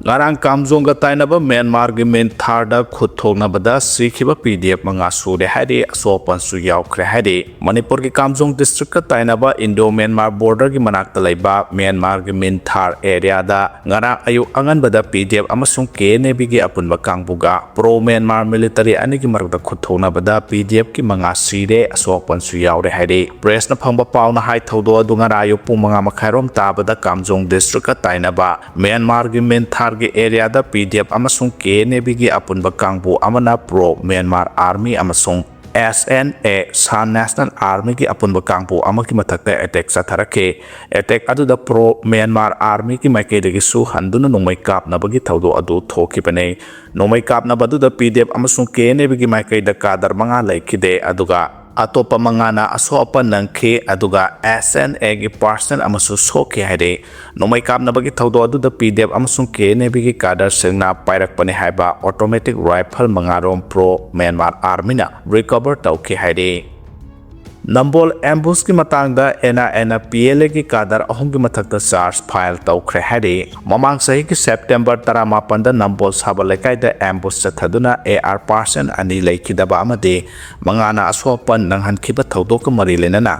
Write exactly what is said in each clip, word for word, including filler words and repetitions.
ꯉꯔꯥꯡ ꯀꯥꯝꯖꯣꯡꯒ ꯇꯥꯏꯅꯕ ꯃ꯭ꯌꯥꯟꯃꯥꯔꯒꯤ ꯃꯤꯟꯊꯥꯔꯗ ꯈꯨꯠ ꯊꯣꯛꯅꯕꯗ ꯁꯤꯈꯤꯕ ꯄꯤ ꯗꯤ ꯑꯦꯐ ꯃꯉꯥ ꯁꯨꯔꯦ ꯍꯥꯏꯔꯤ, ꯑꯁꯣꯛ ꯑꯄꯟꯁꯨ ꯌꯥꯎꯈ꯭ꯔꯦ ꯍꯥꯏꯔꯤ꯫ ꯃꯅꯤꯄꯨꯔꯒꯤ ꯀꯥꯝꯖꯣꯡ ꯗꯤꯁꯇ꯭ꯔꯤꯛꯀ ꯇꯥꯏꯅꯕ ꯏꯟꯗꯣ ꯃ꯭ꯌꯥꯟꯃꯥꯔ ꯕꯣꯔꯗꯔꯒꯤ ꯃꯅꯥꯛꯇ ꯂꯩꯕ ꯃ꯭ꯌꯥꯟꯃꯥꯔꯒꯤ ꯃꯤꯟꯊꯥꯔ ꯑꯦꯔꯤꯌꯥꯗ ꯉꯔꯥꯡ ꯑꯌꯨꯛ ꯑꯉꯟꯕꯗ ꯄꯤ ꯗꯤ ꯑꯦꯐ ꯑꯃꯁꯨꯡ ꯀꯦ ꯑꯦꯟ ꯑꯦ ꯕꯤꯒꯤ ꯑꯄꯨꯟꯕ ꯀꯥꯡꯕꯨꯒ ꯄ꯭ꯔꯣ ꯃ꯭ꯌꯥꯟꯃꯥꯔ ꯃꯤꯂꯤꯇꯔꯤ ꯑꯅꯤꯒꯤ ꯃꯔꯛꯇ ꯈꯨꯠ ꯊꯣꯛꯅꯕꯗ ꯄꯤ ꯗꯤ ꯑꯦꯐꯀꯤ ꯃꯉꯥ ꯁꯤꯔꯦ, ꯑꯁꯣꯛ ꯑꯄꯟꯁꯨ ꯌꯥꯎꯔꯦ ꯍꯥꯏꯔꯤ꯫ ꯄ꯭ꯔꯦꯁꯅ ꯐꯪꯕ ꯄꯥꯎꯅ ꯍꯥꯏ, ꯊꯧꯗꯣꯛ ꯑꯗꯨ ꯉꯔꯥꯡ ꯑꯌꯨꯛ ꯄꯨꯡ ꯃꯉꯥ ꯃꯈꯥꯏꯔꯣꯝ ꯇꯥꯕꯗ ꯀꯥꯝꯖꯣꯡ ꯗꯤꯁꯇ꯭ꯔꯤꯛꯀ ꯇꯥꯏꯅꯕ ꯃ꯭ꯌꯥꯟꯃꯥꯔꯒꯤ ꯃꯤꯟꯊꯥꯔꯒꯤ ꯑꯦꯔꯤꯌꯥꯗ ꯄꯤ ꯗꯤ ꯑꯦꯐ ꯑꯃꯁꯨꯡ ꯀꯦ ꯑꯦꯟ ꯑꯦ ꯕꯤꯒꯤ ꯑꯄꯨꯟꯕ ꯀꯥꯡꯕꯨ ꯑꯃꯅ ꯄ꯭ꯔꯣ ꯃ꯭ꯌꯥꯟꯃꯥꯔ ꯑꯥꯔꯃꯤ ꯑꯃꯁꯨꯡ ꯑꯦꯁ ꯑꯦꯟ ꯑꯦ, ꯁꯥꯟ ꯅꯦꯁꯅꯦꯜ ꯑꯥꯔꯃꯤꯒꯤ ꯑꯄꯨꯟꯕ ꯀꯥꯡꯕꯨ ꯑꯃꯒꯤ ꯃꯊꯛꯇ ꯑꯦꯇꯦꯛ ꯆꯠꯊꯔꯛꯈꯤ꯫ ꯑꯦꯇꯦꯛ ꯑꯗꯨꯗ ꯄ꯭ꯔꯣ ꯃ꯭ꯌꯥꯟꯃꯥꯔ ꯑꯥꯔꯃꯤꯒꯤ ꯃꯥꯏꯀꯩꯗꯒꯤꯁꯨ ꯍꯟꯗꯨꯅ ꯅꯣꯡꯃꯩ ꯀꯥꯞꯅꯕꯒꯤ ꯊꯧꯗꯣꯛ ꯑꯗꯨ ꯊꯣꯛꯈꯤꯕꯅꯤ꯫ ꯅꯣꯡꯃꯩ ꯀꯥꯞꯅꯕ ꯑꯗꯨꯗ ꯄꯤ ꯗꯤ ꯑꯦꯐ ꯑꯃꯁꯨꯡ ꯀꯦ ꯑꯦꯟ ꯑꯦ ꯕꯤꯒꯤ ꯃꯥꯏꯀꯩꯗ ꯀꯥꯗꯔ ꯃꯉꯥ ꯂꯩꯈꯤꯗꯦ, ꯑꯗꯨꯒ ꯑꯇꯣꯞꯄ ꯃꯉꯥꯅ ꯑꯁꯣꯛ ꯑꯄꯟ ꯅꯪꯈꯤ, ꯑꯗꯨꯒ ꯑꯦꯁ ꯑꯦꯟ ꯑꯦꯒꯤ ꯄꯥꯔꯁꯟ ꯑꯃꯁꯨ ꯁꯣꯛꯈꯤ ꯍꯥꯏꯔꯤ꯫ ꯅꯣꯡꯃꯩ ꯀꯥꯞꯅꯕꯒꯤ ꯊꯧꯗꯣꯛ ꯑꯗꯨꯗ ꯄꯤ ꯗꯤ ꯑꯦꯐ ꯑꯃꯁꯨꯡ ꯀꯦ ꯑꯦꯟ ꯑꯦ ꯕꯤꯒꯤ ꯀꯥꯗꯔꯁꯤꯡꯅ ꯄꯥꯏꯔꯛꯄꯅꯤ ꯍꯥꯏꯕ ꯑꯣꯇꯣꯃꯦꯇꯤꯛ ꯔꯥꯏꯐꯜ ꯃꯉꯥꯔꯣꯝ ꯄ꯭ꯔꯣ ꯃ꯭ꯌꯥꯟꯃꯥꯔ ꯑꯥꯔꯃꯤꯅ ꯔꯤꯀꯣꯚꯔ ꯇꯧꯈꯤ ꯍꯥꯏꯔꯤ꯫ ꯅꯝꯕꯣꯜ ꯑꯦꯝꯕꯨꯁꯀꯤ ꯃꯇꯥꯡꯗ ꯑꯦꯟ ꯑꯥꯏ ꯑꯦꯅ ꯄꯤ ꯑꯦꯜ ꯑꯦꯒꯤ ꯀꯥꯗꯔ ꯑꯍꯨꯝꯒꯤ ꯃꯊꯛꯇ ꯆꯥꯔꯖ ꯐꯥꯏꯜ ꯇꯧꯈ꯭ꯔꯦ ꯍꯥꯏꯔꯤ꯫ ꯃꯃꯥꯡ ꯆꯍꯤꯒꯤ ꯁꯦꯞꯇꯦꯝꯕꯔ ꯇꯔꯥꯃꯥꯄꯟꯗ ꯅꯝꯕꯣꯜ ꯁꯥꯕ ꯂꯩꯀꯥꯏꯗ ꯑꯦꯝꯕꯨꯁ ꯆꯠꯊꯗꯨꯅ ꯑꯦ ꯑꯥꯔ ꯄꯥꯔꯁꯟ ꯑꯅꯤ ꯂꯩꯈꯤꯗꯕ ꯑꯃꯗꯤ ꯃꯉꯥꯅ ꯑꯁꯣꯛ ꯑꯄꯟ ꯅꯪꯍꯟꯈꯤꯕ ꯊꯧꯗꯣꯛꯀ ꯃꯔꯤ ꯂꯩꯅꯅ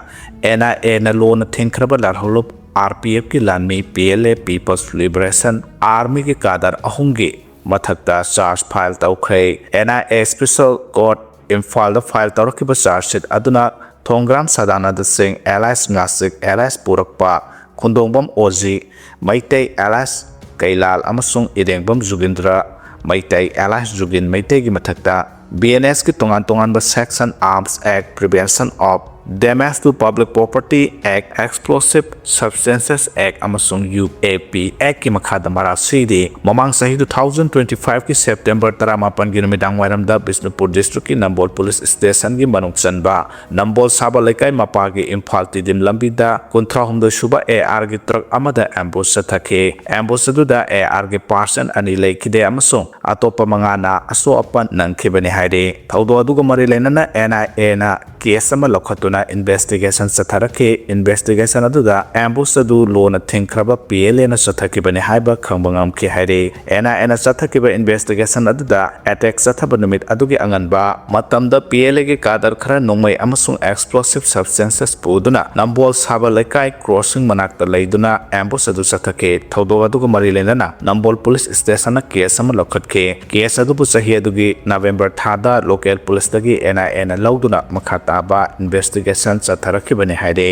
ꯑꯦꯟ ꯑꯥꯏ ꯑꯦꯅ ꯂꯣꯟꯅ ꯊꯤꯡꯈ꯭ꯔꯕ ꯂꯥꯜꯍꯧꯂꯨꯞ ꯑꯥꯔ ꯄꯤ ꯑꯦꯐꯀꯤ ꯂꯥꯟꯃꯤ P L A, people's liberation ꯑꯥꯔꯃꯤꯒꯤ ꯀꯥꯗꯔ ꯑꯍꯨꯝꯒꯤ ꯃꯊꯛꯇ ꯆꯥꯔꯖ ꯐꯥꯏꯜ ꯇꯧꯈ꯭ꯔꯦ꯫ N I A special court ꯏꯝꯐꯥꯜꯗ ꯐꯥꯏꯜ ꯇꯧꯔꯛꯈꯤꯕ ꯆꯥꯔꯖ ꯁꯤꯠ ꯑꯗꯨꯅ ꯊꯣꯡꯒ꯭ꯔꯥꯝ ꯁꯗꯥꯅꯟꯗ ꯁꯤꯡ, ꯑꯦꯂꯥꯏꯁ ꯉꯥꯁꯤꯛ, ꯑꯦꯂꯥꯏꯁ ꯄꯨꯔꯛꯄ, ꯈꯨꯟꯗꯣꯡꯕꯝ ꯑꯣꯖꯤ ꯃꯩꯇꯩ, ꯑꯦꯂꯥꯏꯁ ꯀꯩꯂꯥꯜ ꯑꯃꯁꯨꯡ ꯏꯔꯦꯡꯕꯝ ꯖꯨꯒꯤꯟꯗ꯭ꯔ ꯃꯩꯇꯩ, ꯑꯦꯂꯥꯏꯁ ꯖꯨꯒꯤꯟ ꯃꯩꯇꯩꯒꯤ ꯃꯊꯛꯇ ꯕꯤ ꯑꯦꯟ ꯑꯦꯁꯀꯤ ꯇꯣꯉꯥꯟ ꯇꯣꯉꯥꯟꯕ section, Arms Act, Prevention of Damage to Public Property Act, Explosive Substances Act ꯑꯃꯁꯨꯡ ꯌꯨ ꯑꯦ ꯄꯤ ꯑꯦꯛꯀꯤ ꯃꯈꯥꯗ ꯃꯔꯥꯜ ꯁꯤꯔꯤ꯫ ꯃꯃꯥꯡ ꯆꯍꯤ two thousand twenty five ꯀꯤ ꯁꯦꯞꯇꯦꯝꯕꯔ ꯇꯔꯥꯃꯥꯄꯟꯒꯤ ꯅꯨꯃꯤꯗꯥꯡ ꯋꯥꯏꯔꯝꯗ ꯕꯤꯁꯅꯨꯄꯨꯔ ꯗꯤꯁꯇ꯭ꯔꯤꯛꯀꯤ ꯅꯝꯕꯣꯜ ꯄꯨꯂꯤꯁ ꯁ꯭ꯇꯦꯁꯟꯒꯤ ꯃꯅꯨꯡ ꯆꯟꯕ ꯅꯝꯕꯣꯜ ꯁꯥꯕ ꯂꯩꯀꯥꯏ ꯃꯄꯥꯒꯤ ꯏꯝꯐꯥꯜ ꯇꯤꯗꯤꯝ ꯂꯝꯕꯤꯗ ꯀꯨꯟꯊ꯭ꯔꯥꯍꯨꯝꯗꯣꯏ ꯁꯨꯕ ꯑꯦ ꯑꯥꯔꯒꯤ ꯇ꯭ꯔꯛ ꯑꯃꯗ ꯑꯦꯝꯕꯨꯁ ꯆꯠꯊꯈꯤ꯫ ꯑꯦꯝꯕꯨꯁ ꯑꯗꯨꯗ ꯑꯦ ꯑꯥꯔꯒꯤ ꯄꯥꯔꯁꯟ ꯑꯅꯤ ꯂꯩꯈꯤꯗꯦ ꯑꯃꯁꯨꯡ ꯑꯇꯣꯞꯄ ꯃꯉꯥꯅ ꯑꯁꯣꯛ ꯑꯄꯟ ꯅꯪꯈꯤꯕꯅꯤ ꯍꯥꯏꯔꯤ꯫ ꯊꯧꯗꯣꯛ ꯑꯗꯨꯒ ꯃꯔꯤ ꯂꯩꯅꯅ ꯑꯦꯟ ꯑꯥꯏ ꯑꯦꯅ ꯀꯦꯁ ꯑꯃ ꯂꯧꯈꯠꯇꯨꯅ ꯏꯟꯚꯦꯁꯇꯤꯒꯦꯁꯟ ꯆꯠꯊꯔꯛꯈꯤ꯫ ꯏꯟꯚꯦꯁꯇꯤꯒꯦꯁꯟ ꯑꯗꯨꯗ ꯑꯦꯝꯕꯨꯁ ꯑꯗꯨ ꯂꯣꯅ ꯊꯤꯡꯈ꯭ꯔꯕ ꯄꯤ ꯑꯦꯜ ꯑꯦꯅ ꯆꯠꯊꯈꯤꯕꯅꯤ ꯍꯥꯏꯕ ꯈꯪꯕ ꯉꯝꯈꯤ ꯍꯥꯏꯔꯤ꯫ ꯑꯦꯟ ꯑꯥꯏ ꯑꯦꯅ ꯆꯠꯊꯈꯤꯕ ꯏꯟꯚꯦꯁꯇꯤꯒꯦꯁꯟ ꯑꯗꯨꯗ ꯑꯦꯇꯦꯛ ꯆꯠꯊꯕ ꯅꯨꯃꯤꯠ ꯑꯗꯨꯒꯤ ꯑꯉꯟꯕ ꯃꯇꯝꯗ ꯄꯤ ꯑꯦꯜ ꯑꯦꯒꯤ ꯀꯥꯗꯔ ꯈꯔ ꯅꯣꯡꯃꯩ ꯑꯃꯁꯨꯡ ꯑꯦꯛꯁꯄ꯭ꯂꯣꯁꯤꯞ ꯁꯕꯁꯇꯦꯟꯁꯦꯁ ꯄꯨꯗꯨꯅ ꯅꯝꯕꯣꯜ ꯁꯥꯕ ꯂꯩꯀꯥꯏ ꯀ꯭ꯔꯣꯁꯤꯡ ꯃꯅꯥꯛꯇ ꯂꯩꯗꯨꯅ ꯑꯦꯝꯕꯨꯁ ꯑꯗꯨ ꯆꯠꯊꯈꯤ꯫ ꯊꯧꯗꯣꯛ ꯑꯗꯨꯒ ꯃꯔꯤ ꯂꯩꯅꯅ ꯅꯝꯕꯣꯜ ꯄꯨꯂꯤꯁ ꯁ꯭ꯇꯦꯁꯟꯅ ꯀꯦꯁ ꯑꯃ ꯂꯧꯈꯠꯈꯤ꯫ ꯀꯦꯁ ꯑꯗꯨꯕꯨ ꯆꯍꯤ ꯑꯗꯨꯒꯤ ꯅꯕꯦꯝꯕꯔ ꯊꯥꯗ ꯂꯣꯀꯦꯜ ꯄꯨꯂꯤꯁꯇꯒꯤ ꯑꯦꯟ ꯑꯥꯏ ꯑꯦꯅ ꯂꯧꯗꯨꯅ ꯃꯈꯥ ꯇꯥꯕ ꯏꯟꯚꯦꯁꯇꯤꯒꯦꯁꯟ ꯆꯠꯊꯔꯛꯈꯤꯕꯅꯤ ꯍꯥꯏꯔꯤ꯫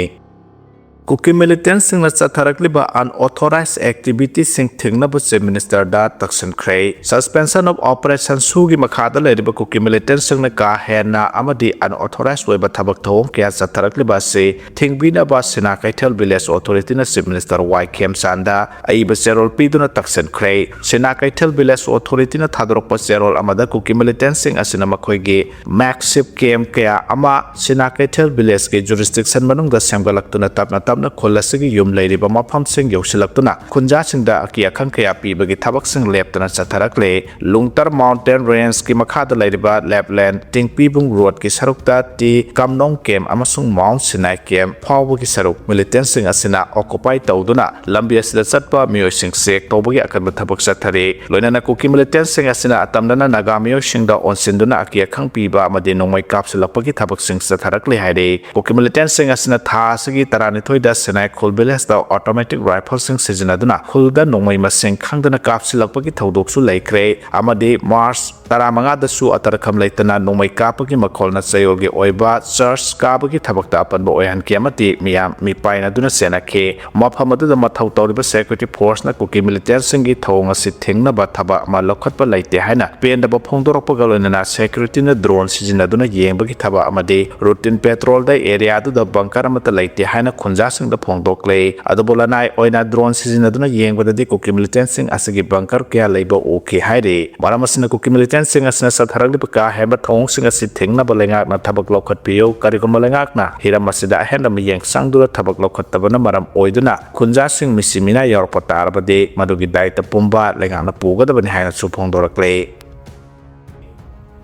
ꯀꯨꯀꯤ ꯃꯤꯂꯤꯇꯦꯟꯠꯁꯤꯡꯅ ꯆꯠꯊꯔꯛꯂꯤꯕ ꯑꯟꯑꯣꯊꯣꯔꯥꯏꯖ ꯑꯦꯛꯇꯤꯚꯤꯇꯤꯁꯤꯡ ꯊꯤꯡꯅꯕ ꯆꯤꯐ ꯃꯤꯅꯤꯁꯇꯔꯗ ꯇꯛꯁꯤꯟꯈ꯭ꯔꯦ꯫ ꯁꯁꯄꯦꯟꯁꯟ ꯑꯣꯐ ꯑꯣꯄꯔꯦꯁꯟ ꯁꯨꯒꯤ ꯃꯈꯥꯗ ꯂꯩꯔꯤꯕ ꯀꯨꯀꯤ ꯃꯤꯂꯤꯇꯦꯟꯠꯁꯤꯡꯅ ꯀꯥ ꯍꯦꯟꯅ ꯑꯃꯗꯤ ꯑꯟꯑꯣꯊꯣꯔꯥꯏꯖ ꯑꯣꯏꯕ ꯊꯕꯛ ꯊꯧꯑꯣꯡ ꯀꯌꯥ ꯆꯠꯊꯔꯛꯂꯤꯕ ꯑꯁꯤ ꯊꯤꯡꯕꯤꯅꯕ ꯁꯤꯅꯥ ꯀꯩꯊꯦꯜ ꯚꯤꯂꯦꯖ ꯑꯣꯊꯣꯔꯤꯇꯤꯅ ꯆꯤꯐ ꯃꯤꯅꯤꯁꯇꯔ ꯋꯥꯏ ꯈꯦꯝꯆꯥꯟꯗ ꯑꯏꯕ ꯆꯦꯔꯣꯜ ꯄꯤꯗꯨꯅ ꯇꯛꯁꯤꯟꯈ꯭ꯔꯦ꯫ ꯁꯤꯅꯥ ꯀꯩꯊꯦꯜ ꯚꯤꯂꯦꯖ ꯑꯣꯊꯣꯔꯤꯇꯤꯅ ꯊꯥꯗꯣꯔꯛꯄ ꯆꯦꯔꯣꯜ ꯑꯃꯗ ꯀꯨꯀꯤ ꯃꯤꯂꯤꯇꯦꯟꯠꯁꯤꯡ ꯑꯁꯤꯅ ꯃꯈꯣꯏꯒꯤ ꯃꯦꯛꯁꯤꯞ ꯀꯦꯝꯞ ꯀꯌꯥ ꯑꯃ ꯁꯤꯅꯥ ꯀꯩꯊꯦꯜ ꯚꯤꯂꯦꯖꯀꯤ ꯖꯨꯔꯤꯁꯗꯤꯛꯁꯟ ꯃꯅꯨꯡꯗ ꯁꯦꯝꯒꯠꯂꯛꯇꯨꯅ ꯇꯞꯅ ꯇꯞꯅ ꯈꯨꯜ ꯑꯁꯤꯒꯤ ꯌꯨꯝ ꯂꯩꯔꯤꯕ ꯃꯐꯝꯁꯤꯡ ꯌꯧꯁꯤꯜꯂꯛꯇꯨꯅ ꯈꯨꯟꯖꯥꯁꯤꯡꯗ ꯑꯀꯤ ꯑꯈꯪ ꯀꯌꯥ ꯄꯤꯕꯒꯤ ꯊꯕꯛꯁꯤꯡ ꯂꯦꯞꯇꯅ ꯆꯠꯊꯔꯛꯂꯦ꯫ ꯂꯨꯡꯇꯔ ꯃꯥꯎꯟꯇꯦꯟ ꯔꯦꯟꯖꯀꯤ ꯃꯈꯥꯗ ꯂꯩꯔꯤꯕ ꯂꯦꯞꯂꯦꯟ ꯇꯤꯡꯄꯤꯕꯨꯡ ꯔꯣꯗꯀꯤ ꯁꯔꯨꯛꯇ ꯇꯤ ꯀꯝꯅꯣꯡ ꯀꯦꯝꯞ ꯑꯃꯁꯨꯡ ꯃꯥꯎꯟꯠ ꯁꯤꯅꯥꯏ ꯀꯦꯝꯞ ꯐꯥꯎꯕꯒꯤ ꯁꯔꯨꯛ ꯃꯤꯂꯤꯇꯦꯟꯠꯁꯤꯡ ꯑꯁꯤꯅ ꯑꯣꯀꯨꯄꯥꯏ ꯇꯧꯗꯨꯅ ꯂꯝꯕꯤ ꯑꯁꯤꯗ ꯆꯠꯄ ꯃꯤꯑꯣꯏꯁꯤꯡ ꯆꯦꯛ ꯇꯧꯕꯒꯤ ꯑꯀꯟꯕ ꯊꯕꯛ ꯆꯠꯊꯔꯤ꯫ ꯂꯣꯏꯅꯅ ꯀꯨꯀꯤ ꯃꯤꯂꯤꯇꯦꯟꯠꯁꯤꯡ ꯑꯁꯤꯅ ꯑꯇꯝꯅꯅ ꯅꯥꯒꯥ ꯃꯤꯑꯣꯏꯁꯤꯡꯗ ꯑꯣꯟꯁꯤꯟꯗꯨꯅ ꯑꯀꯤ ꯑꯈꯪ ꯄꯤꯕ ꯑꯃꯗꯤ ꯅꯣꯡꯃꯩ ꯀꯥꯞꯁꯤꯜꯂꯛꯄꯒꯤ ꯊꯕꯛꯁꯤꯡ ꯆꯠꯊꯔꯛꯂꯤ ꯍꯥꯏꯔꯤ꯫ ꯀꯨꯀꯤ ꯃꯤꯂꯤꯇꯦꯟꯠꯁꯤꯡ ꯑꯁꯤꯅ ꯊꯥ ꯑꯁꯤꯒꯤ ꯇꯔꯥꯅꯤꯊꯣꯏꯗ ꯁꯤꯅꯥꯏ ꯈꯨꯜ ꯚꯤꯂꯦꯖꯇ ꯑꯣꯇꯣꯃꯦꯇꯤꯛ ꯔꯥꯏꯐꯜꯁꯤꯡ ꯁꯤꯖꯤꯟꯅꯗꯨꯅ ꯈꯨꯜꯗ ꯅꯣꯡꯃꯩ ꯃꯁꯤꯡ ꯈꯪꯗꯅ ꯀꯥꯞꯁꯤꯜꯂꯛꯄꯒꯤ ꯊꯧꯗꯣꯛꯁꯨ ꯂꯩꯈ꯭ꯔꯦ ꯑꯃꯗꯤ ꯃꯥꯔꯆ ꯇꯔꯥꯃꯉꯥꯗꯁꯨ ꯑꯇꯔꯈꯝ ꯂꯩꯇꯅ ꯅꯣꯡꯃꯩ ꯀꯥꯞꯄꯒꯤ ꯃꯈꯣꯜꯅ ꯆꯌꯣꯜꯒꯤ ꯑꯣꯏꯕ ꯆꯔꯆ ꯀꯥꯕꯒꯤ ꯊꯕꯛꯇ ꯑꯄꯟꯕ ꯑꯣꯏꯍꯟꯈꯤ ꯑꯃꯗꯤ ꯃꯤꯌꯥꯝ ꯃꯤꯄꯥꯏꯅꯗꯨꯅ ꯆꯦꯟꯅꯈꯤ꯫ ꯃꯐꯝ ꯑꯗꯨꯗ ꯃꯊꯧ ꯇꯧꯔꯤꯕ ꯁꯦꯀ꯭ꯌꯨꯔꯤꯇꯤ ꯐꯣꯔꯁꯅ ꯀꯨꯀꯤ ꯃꯤꯂꯤꯇꯦꯟꯠꯁꯤꯡꯒꯤ ꯊꯧꯑꯣꯡ ꯑꯁꯤ ꯊꯤꯡꯅꯕ ꯊꯕꯛ ꯑꯃ ꯂꯧꯈꯠꯄ ꯂꯩꯇꯦ ꯍꯥꯏꯅ ꯄꯦꯟꯗꯕ ꯐꯣꯡꯗꯣꯔꯛꯄꯒ ꯂꯣꯏꯅꯅ ꯁꯦꯀ꯭ꯌꯨꯔꯤꯇꯤꯅ ꯗ꯭ꯔꯣꯟ ꯁꯤꯖꯤꯟꯅꯗꯨꯅ ꯌꯦꯡꯕꯒꯤ ꯊꯕꯛ ꯑꯃꯗꯤ ꯔꯨꯇꯤꯟ ꯄꯦꯇ꯭ꯔꯣꯜꯗ ꯑꯦꯔꯤꯌꯥꯗꯨꯗ ꯕꯪꯀꯔ ꯑꯃꯠꯇ ꯂꯩꯇꯦ ꯍꯥꯏꯅ ꯈꯨꯟꯖꯥꯁꯤꯡꯗ ꯐꯣꯡꯗꯣꯛꯂꯦ꯫ ꯑꯗꯨꯕꯨ ꯂꯅꯥꯏ ꯑꯣꯏꯅ ꯗ꯭ꯔꯣꯟ ꯁꯤꯖꯤꯟꯅꯗꯨꯅ ꯌꯦꯡꯕꯗꯗꯤ ꯀꯨꯀꯤ ꯃꯤꯂꯤꯇꯦꯟꯠꯁꯤꯡ ꯑꯁꯤꯒꯤ ꯕꯪꯀꯔ ꯀꯌꯥ ꯂꯩꯕ ꯎꯈꯤ ꯍꯥꯏꯔꯤ꯫ ꯃꯔꯝ ꯑꯁꯤꯅ ꯀꯨꯀꯤ ꯃꯤꯂꯤꯇꯦꯟꯠꯁꯤꯡ ꯑꯁꯤꯅ ꯆꯠꯊꯔꯛꯂꯤꯕ ꯀꯥ ꯍꯦꯟꯕ ꯊꯧꯑꯣꯡꯁꯤꯡ ꯑꯁꯤ ꯊꯤꯡꯅꯕ ꯂꯩꯉꯥꯛꯅ ꯊꯕꯛ ꯂꯧꯈꯠꯄꯤꯌꯨ꯫ ꯀꯔꯤꯒꯨꯝꯕ ꯂꯩꯉꯥꯛꯅ ꯍꯤꯔꯝ ꯑꯁꯤꯗ ꯑꯍꯦꯟꯕ ꯃꯤꯠꯌꯦꯡ ꯆꯪꯗꯨꯅ ꯊꯕꯛ ꯂꯧꯈꯠꯇꯕꯅ ꯃꯔꯝ ꯑꯣꯏꯗꯨꯅ ꯈꯨꯟꯖꯥꯁꯤꯡ ꯃꯤꯁꯤ ꯃꯤꯅꯥ ꯌꯥꯎꯔꯛꯄ ꯇꯥꯔꯕꯗꯤ ꯃꯗꯨꯒꯤ ꯗꯥꯏꯇ ꯄꯨꯝꯕ ꯂꯩꯉꯥꯛꯅ ꯄꯨꯒꯗꯕꯅꯤ ꯍꯥꯏꯅꯁꯨ ꯐꯣꯡꯗꯣꯔꯛꯂꯦ꯫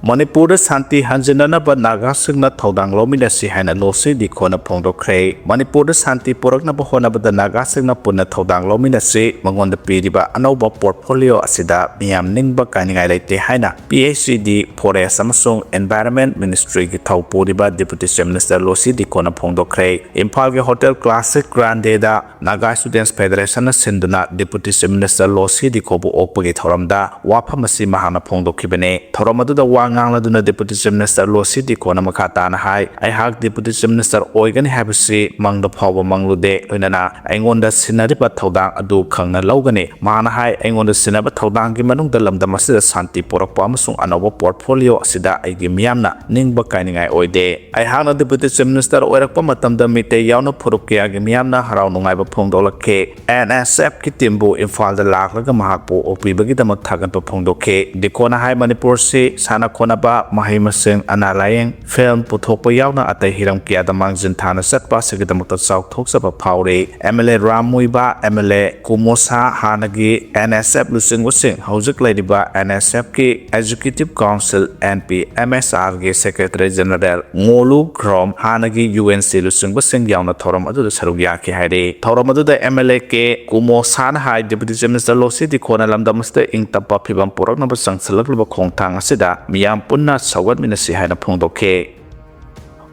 ꯃꯅꯤꯄꯨꯔꯗ ꯁꯥꯟꯇꯤ ꯍꯟꯖꯤꯟꯅꯅꯕ ꯅꯥꯒꯥꯁꯤꯡꯅ ꯊꯧꯗꯥꯡ ꯂꯧꯃꯤꯟꯅꯁꯤ ꯍꯥꯏꯅ ꯂꯣ ꯁꯤ ꯗꯤꯈꯣꯅ ꯐꯣꯡꯗꯣꯛꯈ꯭ꯔꯦ꯫ ꯃꯅꯤꯄꯨꯔꯗ ꯁꯥꯟꯇꯤ ꯄꯨꯔꯛꯅꯕ ꯍꯣꯠꯅꯕꯗ ꯅꯥꯒꯥꯁꯤꯡꯅ ꯄꯨꯟꯅ ꯊꯧꯗꯥꯡ ꯂꯧꯃꯤꯟꯅꯁꯤ, ꯃꯉꯣꯟꯗ ꯄꯤꯔꯤꯕ ꯑꯅꯧꯕ portfolio ꯑꯁꯤꯗ ꯃꯤꯌꯥꯝ ꯅꯤꯡꯕ ꯀꯥꯏꯅꯤꯡꯉꯥꯏ ꯂꯩꯇꯦ ꯍꯥꯏꯅ P H E D, Forest ꯑꯃꯁꯨꯡ Environment Ministryꯒꯤ ꯊꯧ ꯄꯨꯔꯤꯕ Deputy Chief Minister ꯂꯣ ꯁꯤ ꯗꯤꯈꯣꯅ ꯐꯣꯡꯗꯣꯛꯈ꯭ꯔꯦ꯫ ꯏꯝꯐꯥꯜꯒꯤ Hotel Classic Grandeꯗ Naga Students Federationꯅ ꯁꯤꯟꯗꯨꯅ Deputy Chief Minister ꯂꯣ ꯁꯤ ꯗꯤꯈꯣꯕꯨ ꯑꯣꯛꯄꯒꯤ ꯊꯧꯔꯝꯗ ꯋꯥꯐꯝ ꯑꯁꯤ ꯃꯍꯥꯛꯅ ꯐꯣꯡꯗꯣꯛꯈꯤꯕꯅꯤ꯫ ꯊꯧꯔꯝ ꯑꯗꯨꯗ ꯋꯥ ꯉꯥꯡꯂꯗꯨꯅ Deputy Chief Minister ꯂꯣ ꯁꯤ ꯗꯤꯈꯣꯅ ꯃꯈꯥ ꯇꯥꯅ ꯍꯥꯏ, "ꯑꯩꯍꯥꯛ Deputy Chief Minister ꯑꯣꯏꯒꯅꯤ ꯍꯥꯏꯕꯁꯤ ꯃꯪꯗ ꯐꯥꯎꯕ ꯃꯪꯂꯨꯗꯦ, ꯂꯣꯏꯅꯅ ꯑꯩꯉꯣꯟꯗ ꯁꯤꯟꯅꯔꯤꯕ ꯊꯧꯗꯥꯡ ꯑꯗꯨ ꯈꯪꯅ ꯂꯧꯒꯅꯤ꯫" ꯃꯍꯥꯛꯅ ꯍꯥꯏ, "ꯑꯩꯉꯣꯟꯗ ꯁꯤꯟꯅꯕ ꯊꯧꯗꯥꯡꯒꯤ ꯃꯅꯨꯡꯗ ꯂꯝꯗꯝ ꯑꯁꯤꯗ ꯁꯥꯟꯇꯤ ꯄꯨꯔꯛꯄ ꯑꯃꯁꯨꯡ ꯑꯅꯧꯕ portfolio ꯑꯁꯤꯗ ꯑꯩꯒꯤ ꯃꯤꯌꯥꯝꯅ ꯅꯤꯡꯕ ꯀꯥꯏꯅꯤꯡꯉꯥꯏ ꯑꯣꯏꯗꯦ꯫ ꯑꯩꯍꯥꯛꯅ Deputy Chief Minister ꯑꯣꯏꯔꯛꯄ ꯃꯇꯝꯗ ꯃꯤꯇꯩ ꯌꯥꯎꯅ ꯐꯨꯔꯨꯞ ꯀꯌꯥꯒꯤ ꯃꯤꯌꯥꯝꯅ ꯍꯔꯥꯎ ꯅꯨꯡꯉꯥꯏꯕ ꯐꯣꯡꯗꯣꯛꯂꯛꯈꯤ꯫ N S F ꯀꯤ teamꯕꯨ ꯏꯝꯐꯥꯜꯗ ꯂꯥꯛꯂꯒ ꯃꯍꯥꯛꯄꯨ ꯑꯣꯛꯄꯤꯕꯒꯤꯗꯃꯛ ꯊꯥꯒꯠꯄ ꯐꯣꯡꯗꯣꯛꯈꯤ꯫" ꯗꯤꯈꯣꯅ ꯍꯥꯏ, ꯃꯅꯤꯄꯨꯔꯁꯤ ꯁꯥꯟꯅ ꯈꯣꯠꯅꯕ, ꯃꯍꯩ ꯃꯁꯤꯡ, ꯑꯅꯥ ꯂꯥꯌꯦꯡ, film ꯄꯨꯊꯣꯛꯄ ꯌꯥꯎꯅ ꯑꯇꯩ ꯍꯤꯔꯝ ꯀꯌꯥꯗ ꯃꯥꯡꯖꯤꯟ ꯊꯥꯅ ꯆꯠꯄ ꯑꯁꯤꯒꯤꯗꯃꯛꯇ ꯆꯥꯎꯊꯣꯛꯆꯕ ꯐꯥꯎꯔꯤ꯫ M L A Ram ꯃꯨꯏꯕꯥ, M L A ꯀꯨꯃꯣ ꯁꯥ, ꯍꯥꯟꯅꯒꯤ N S F ꯂꯨꯆꯤꯡꯕꯁꯤꯡ, ꯍꯧꯖꯤꯛ ꯂꯩꯔꯤꯕ N S F ꯀꯤ Executive Council, N P M S R ꯒꯤ Secretary General ꯉꯣꯂꯨ ꯈ꯭ꯔꯣꯝ, ꯍꯥꯟꯅꯒꯤ U N C ꯂꯨꯆꯤꯡꯕꯁꯤꯡ ꯌꯥꯎꯅ ꯊꯧꯔꯝ ꯑꯗꯨꯗ ꯁꯔꯨꯛ ꯌꯥꯈꯤ ꯍꯥꯏꯔꯤ꯫ ꯊꯧꯔꯝ ꯑꯗꯨꯗ M L A ꯀꯦ ꯀꯨꯃꯣ ꯁꯥꯅ ꯍꯥꯏ, Deputy Chief Minister ꯂꯣ ꯁꯤ ꯗꯤꯈꯣꯅ ꯂꯝꯗꯝ ꯑꯁꯤꯗ ꯏꯪ ꯇꯞꯄ ꯐꯤꯕꯝ ꯄꯨꯔꯛꯅꯕ ꯆꯪꯁꯤꯜꯂꯛꯂꯤꯕ ꯈꯣꯡꯊꯥꯡ ꯑꯁꯤꯗ ꯃꯤꯌꯥꯝ ꯄꯨꯟꯅ ꯁꯧꯒꯠꯃꯤꯟꯅꯁꯤ ꯍꯥꯏꯅ ꯐꯣꯡꯗꯣꯛꯈꯤ꯫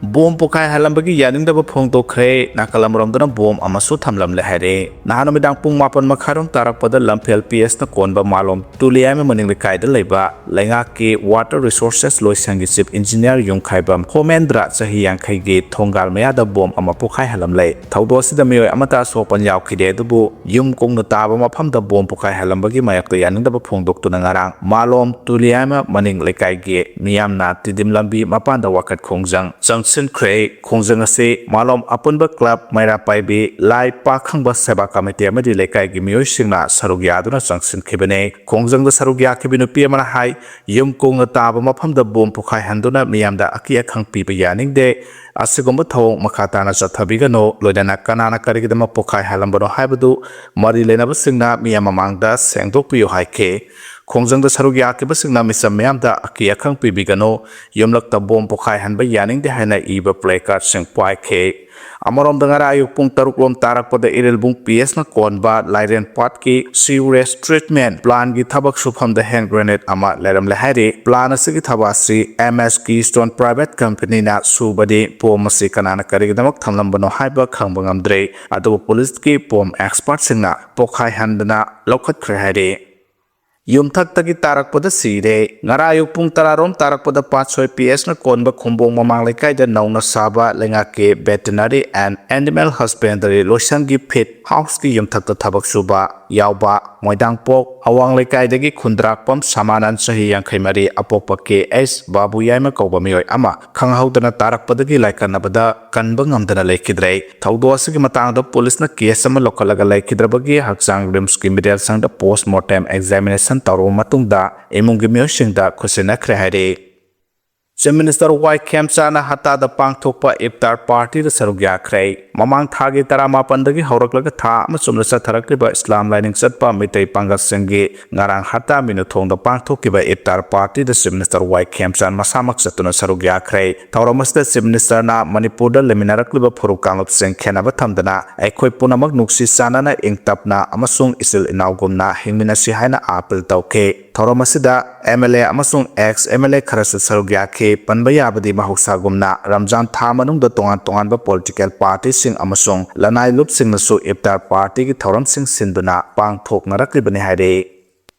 ꯕꯣꯝ ꯄꯣꯈꯥꯏꯍꯜꯂꯝꯕꯒꯤ ꯌꯥꯅꯤꯡꯗꯕ ꯐꯣꯡꯗꯣꯛꯈ꯭ꯔꯦ꯫ ꯅꯥꯀꯜ ꯑꯃꯔꯣꯝꯗꯅ ꯕꯣꯝ ꯑꯃꯁꯨ ꯊꯝꯂꯝꯂꯦ ꯍꯥꯏꯔꯦ꯫ ꯅꯍꯥꯟ ꯅꯨꯃꯤꯗꯥꯡ ꯄꯨꯡ ꯃꯥꯄꯟ ꯃꯈꯥꯏꯔꯣꯝ ꯇꯥꯔꯛꯄꯗ ꯂꯝꯐꯦꯜ P S ꯅ ꯀꯣꯟꯕ ꯃꯥꯂꯣꯝ ꯇꯨꯂꯤꯌꯥꯏꯃ ꯃꯅꯤꯡ ꯂꯩꯀꯥꯏꯗ ꯂꯩꯕ ꯂꯩꯉꯥꯛꯀꯤ Water Resources ꯂꯣꯏꯁꯪꯒꯤ Chief Engineer ꯌꯨꯝꯈꯥꯏꯕꯝ ꯍꯣꯃꯦꯟꯗ꯭ꯔ, ꯆꯍꯤ ꯌꯥꯡꯈꯩꯒꯤ, ꯊꯣꯡꯒꯥꯜ ꯃꯌꯥꯗ ꯕꯣꯝ ꯑꯃ ꯄꯣꯈꯥꯏꯍꯜꯂꯝꯂꯦ꯫ ꯊꯧꯗꯣꯛ ꯑꯁꯤꯗ ꯃꯤꯑꯣꯏ ꯑꯃꯠꯇ ꯑꯁꯣꯛ ꯑꯄꯟ ꯌꯥꯎꯈꯤꯗꯦ, ꯑꯗꯨꯕꯨ ꯌꯨꯝ ꯀꯣꯡꯅ ꯇꯥꯕ ꯃꯐꯝꯗ ꯕꯣꯝ ꯄꯣꯈꯥꯏꯍꯜꯂꯝꯕꯒꯤ ꯃꯥꯌꯣꯛꯇ ꯌꯥꯅꯤꯡꯗꯕ ꯐꯣꯡꯗꯣꯛꯇꯨꯅ ꯉꯔꯥꯡ ꯃꯥꯂꯣꯝ ꯇꯨꯂꯤꯌꯥꯏꯃ ꯃꯅꯤꯡ ꯂꯩꯀꯥꯏꯒꯤ ꯃꯤꯌꯥꯝꯅ ꯇꯤꯗꯤꯝ ꯂꯝꯕꯤ ꯃꯄꯥꯟꯗ ꯋꯥꯀꯠ ꯈꯣꯡꯖꯪ ꯆꯪꯁꯤꯟꯈ꯭ꯔꯦ꯫ ꯈꯣꯡꯖꯪ ꯑꯁꯤ ꯃꯥꯂꯣꯝ ꯑꯄꯨꯟꯕ club, ꯃꯩꯔꯥ ꯄꯥꯏꯕꯤ, ꯂꯥꯏ ꯄꯥꯈꯪꯕ ꯁꯦꯕꯥ committee ꯑꯃꯗꯤ ꯂꯩꯀꯥꯏꯒꯤ ꯃꯤꯑꯣꯏꯁꯤꯡꯅ ꯁꯔꯨꯛ ꯌꯥꯗꯨꯅ ꯆꯪꯁꯤꯟꯈꯤꯕꯅꯤ꯫ ꯈꯣꯡꯖꯪꯗ ꯁꯔꯨꯛ ꯌꯥꯈꯤꯕ ꯅꯨꯄꯤ ꯑꯃꯅ ꯍꯥꯏ, ꯌꯨꯝ ꯀꯣꯡꯅ ꯇꯥꯕ ꯃꯐꯝꯗ ꯕꯣꯝ ꯄꯣꯈꯥꯏꯍꯟꯗꯨꯅ ꯃꯤꯌꯥꯝꯗ ꯑꯀꯤ ꯑꯈꯪ ꯄꯤꯕ ꯌꯥꯅꯤꯡꯗꯦ꯫ ꯑꯁꯤꯒꯨꯝꯕ ꯊꯧꯑꯣꯡ ꯃꯈꯥ ꯇꯥꯅ ꯆꯠꯊꯕꯤꯒꯅꯨ, ꯂꯣꯏꯅꯅ ꯀꯅꯥꯅ ꯀꯔꯤꯒꯤꯗꯃꯛ ꯄꯣꯈꯥꯏꯍꯜꯂꯝꯕꯅꯣ ꯍꯥꯏꯕꯗꯨ ꯃꯔꯤ ꯂꯩꯅꯕꯁꯤꯡꯅ ꯃꯤꯌꯥꯝ ꯃꯃꯥꯡꯗ ꯁꯦꯡꯗꯣꯛꯄꯤꯌꯨ ꯍꯥꯏꯈꯤ꯫ ꯈꯣꯡꯖꯪꯗ ꯁꯔꯨꯛ ꯌꯥꯈꯤꯕꯁꯤꯡꯅ ꯃꯤꯆꯝ ꯃꯤꯌꯥꯝꯗ ꯑꯀꯤ ꯑꯈꯪ ꯄꯤꯕꯤꯒꯅꯨ, ꯌꯨꯝꯂꯛꯇ ꯕꯣꯝ ꯄꯣꯈꯥꯏꯍꯟꯕ ꯌꯥꯅꯤꯡꯗꯦ ꯍꯥꯏꯅ ꯏꯕ placardꯁꯤꯡ ꯄꯥꯏꯈꯤ꯫ ꯑꯃꯔꯣꯝꯗ, ꯉꯔꯥꯡ ꯑꯌꯨꯛ ꯄꯨꯡ ꯇꯔꯨꯛ ꯔꯣꯝ ꯇꯥꯔꯛꯄꯗ ꯏꯔꯤꯜꯕꯨꯡ ꯄꯤ ꯑꯦꯁꯅ ꯀꯣꯟꯕ ꯂꯥꯏꯔꯦꯟ ꯄꯥꯠꯀꯤ sewage treatment plantꯀꯤ ꯊꯕꯛ ꯁꯨꯐꯝꯗ hand grenade ꯑꯃ ꯂꯩꯔꯝꯂꯦ ꯍꯥꯏꯔꯤ꯫ Plant ꯑꯁꯤꯒꯤ ꯊꯕꯛ ꯑꯁꯤ M S Keystone Private Companyꯅ ꯁꯨꯕꯗꯤ ꯕꯣꯝ ꯑꯁꯤ ꯀꯅꯥꯅ ꯀꯔꯤꯒꯤꯗꯃꯛ ꯊꯝꯂꯝꯕꯅꯣ ꯍꯥꯏꯕ ꯈꯪꯕ ꯉꯝꯗ꯭ꯔꯤ꯫ ꯑꯗꯨꯕꯨ ꯄꯨꯂꯤꯁꯀꯤ ꯕꯣꯝ expertꯁꯤꯡꯅ ꯄꯣꯈꯥꯏꯍꯟꯗꯅ ꯂꯧꯈꯠꯈ꯭ꯔꯦ ꯍꯥꯏꯔꯤ꯫ ꯌꯨꯝꯊꯛꯇꯒꯤ ꯇꯥꯔꯛꯄꯗ ꯁꯤꯔꯦ꯫ ꯉꯔꯥꯡ ꯑꯌꯨꯛ ꯄꯨꯡ ꯇꯔꯥ ꯔꯣꯝ ꯇꯥꯔꯛꯄꯗ ꯄꯥꯠꯁꯣꯏ ꯄꯤ ꯑꯦꯁꯅ ꯀꯣꯟꯕ ꯈꯨꯝꯕꯣꯡ ꯃꯃꯥꯡ ꯂꯩꯀꯥꯏꯗ ꯅꯧꯅ ꯁꯥꯕ ꯂꯩꯉꯥꯛꯀꯤ Veterinary and Animal Husbandry ꯂꯣꯏꯁꯪꯒꯤ feed houseꯀꯤ ꯌꯨꯝꯊꯛꯇ ꯊꯕꯛ ꯁꯨꯕ ꯌꯥꯎꯕ ꯃꯣꯏꯗꯥꯡꯄꯣꯛ ꯑꯋꯥꯡ ꯂꯩꯀꯥꯏꯗꯒꯤ ꯈꯨꯟꯗ꯭ꯔꯥꯛꯄꯝ ꯁꯃꯥꯅꯟ, ꯆꯍꯤ ꯌꯥꯡꯈꯩ ꯃꯔꯤ, ꯑꯄꯣꯛꯄ ꯀꯦ ꯑꯩꯆ ꯕꯥꯕꯨ ꯌꯥꯏꯃ ꯀꯧꯕ ꯃꯤꯑꯣꯏ ꯑꯃ ꯈꯪꯍꯧꯗꯅ ꯇꯥꯔꯛꯄꯗꯒꯤ ꯂꯥꯏꯀꯠꯅꯕꯗ ꯀꯟꯕ ꯉꯝꯗꯅ ꯂꯩꯈꯤꯗ꯭ꯔꯦ꯫ ꯊꯧꯗꯣꯛ ꯑꯁꯤꯒꯤ ꯃꯇꯥꯡꯗ ꯄꯨꯂꯤꯁꯅ case ꯑꯃ ꯂꯧꯈꯠꯂꯒ ꯂꯩꯈꯤꯗ꯭ꯔꯕꯒꯤ ꯍꯛꯆꯥꯡ RIMSꯀꯤ ꯃꯤꯔꯦꯜ ꯁꯪꯗ post mortem examination ꯇꯧꯔꯕ ꯃꯇꯨꯡꯗ ꯏꯃꯨꯡꯒꯤ ꯃꯤꯑꯣꯏꯁꯤꯡꯗ ꯈꯨꯠꯁꯤꯟꯅꯈ꯭ꯔꯦ ꯍꯥꯏꯔꯤ꯫ Chief Minister ꯋꯥꯏ ꯈꯦꯝꯆꯥꯟꯅ ꯍꯠꯇꯥꯗ ꯄꯥꯡꯊꯣꯛꯄ ꯏꯐꯇꯥꯔ partyꯗ ꯁꯔꯨꯛ ꯌꯥꯈ꯭ꯔꯦ꯫ ꯃꯃꯥꯡ ꯊꯥꯒꯤ ꯇꯔꯥꯃꯥꯄꯟꯗꯒꯤ ꯍꯧꯔꯛꯂꯒ ꯊꯥ ꯑꯃ ꯆꯨꯞꯅ ꯆꯠꯊꯔꯛꯂꯤꯕ ꯏꯁꯂꯥꯝ ꯂꯥꯏꯅꯤꯡ ꯆꯠꯄ ꯃꯤꯇꯩ ꯄꯥꯡꯒꯜꯁꯤꯡꯒꯤ ꯉꯔꯥꯡ ꯍꯠꯇꯥ ꯃꯤꯅꯨꯊꯣꯡꯗ ꯄꯥꯡꯊꯣꯛꯈꯤꯕ ꯏꯐꯇꯥꯔ partyꯗ Chief Minister ꯋꯥꯏ ꯈꯦꯝꯆꯥꯟ ꯃꯁꯥꯃꯛ ꯆꯠꯇꯨꯅ ꯁꯔꯨꯛ ꯌꯥꯈ꯭ꯔꯦ꯫ ꯊꯧꯔꯝ ꯑꯁꯤꯗ Chief Ministerꯅ ꯃꯅꯤꯄꯨꯔꯗ ꯂꯩꯃꯤꯟꯅꯔꯛꯂꯤꯕ ꯐꯨꯔꯨꯞ ꯀꯥꯡꯂꯨꯞꯁꯤꯡ ꯈꯦꯟꯅꯕ ꯊꯝꯗꯅ ꯑꯩꯈꯣꯏ ꯄꯨꯝꯅꯃꯛ ꯅꯨꯡꯁꯤ ꯆꯥꯟꯅꯅ ꯏꯪ ꯇꯞꯅ ꯑꯃꯁꯨꯡ ꯏꯆꯤꯜ ꯏꯅꯥꯎꯒꯨꯝꯅ ꯍꯤꯡꯃꯤꯟꯅꯁꯤ ꯍꯥꯏꯅ appeal ꯇꯧꯈꯤ꯫ ꯊꯧꯔꯝ ꯑꯁꯤꯗ M L A ꯑꯃꯁꯨꯡ ex M L A ꯈꯔꯁꯨ ꯁꯔꯨꯛ ꯌꯥꯈꯤ꯫ ꯄꯟꯕ ꯌꯥꯕꯗꯤ ꯃꯍꯧꯁꯥꯒꯨꯝꯅ ꯔꯝꯖꯥꯟ ꯊꯥ ꯃꯅꯨꯡꯗ ꯇꯣꯉꯥꯟ ꯇꯣꯉꯥꯟꯕ political partyꯁꯤꯡ ꯑꯃꯁꯨꯡ ꯂꯅꯥꯏ ꯂꯨꯞꯁꯤꯡꯅꯁꯨ ꯏꯐꯇꯥꯔ partyꯒꯤ ꯊꯧꯔꯝꯁꯤꯡ ꯁꯤꯟꯗꯨꯅ ꯄꯥꯡꯊꯣꯛꯅꯔꯛꯂꯤꯕꯅꯤ ꯍꯥꯏꯔꯤ꯫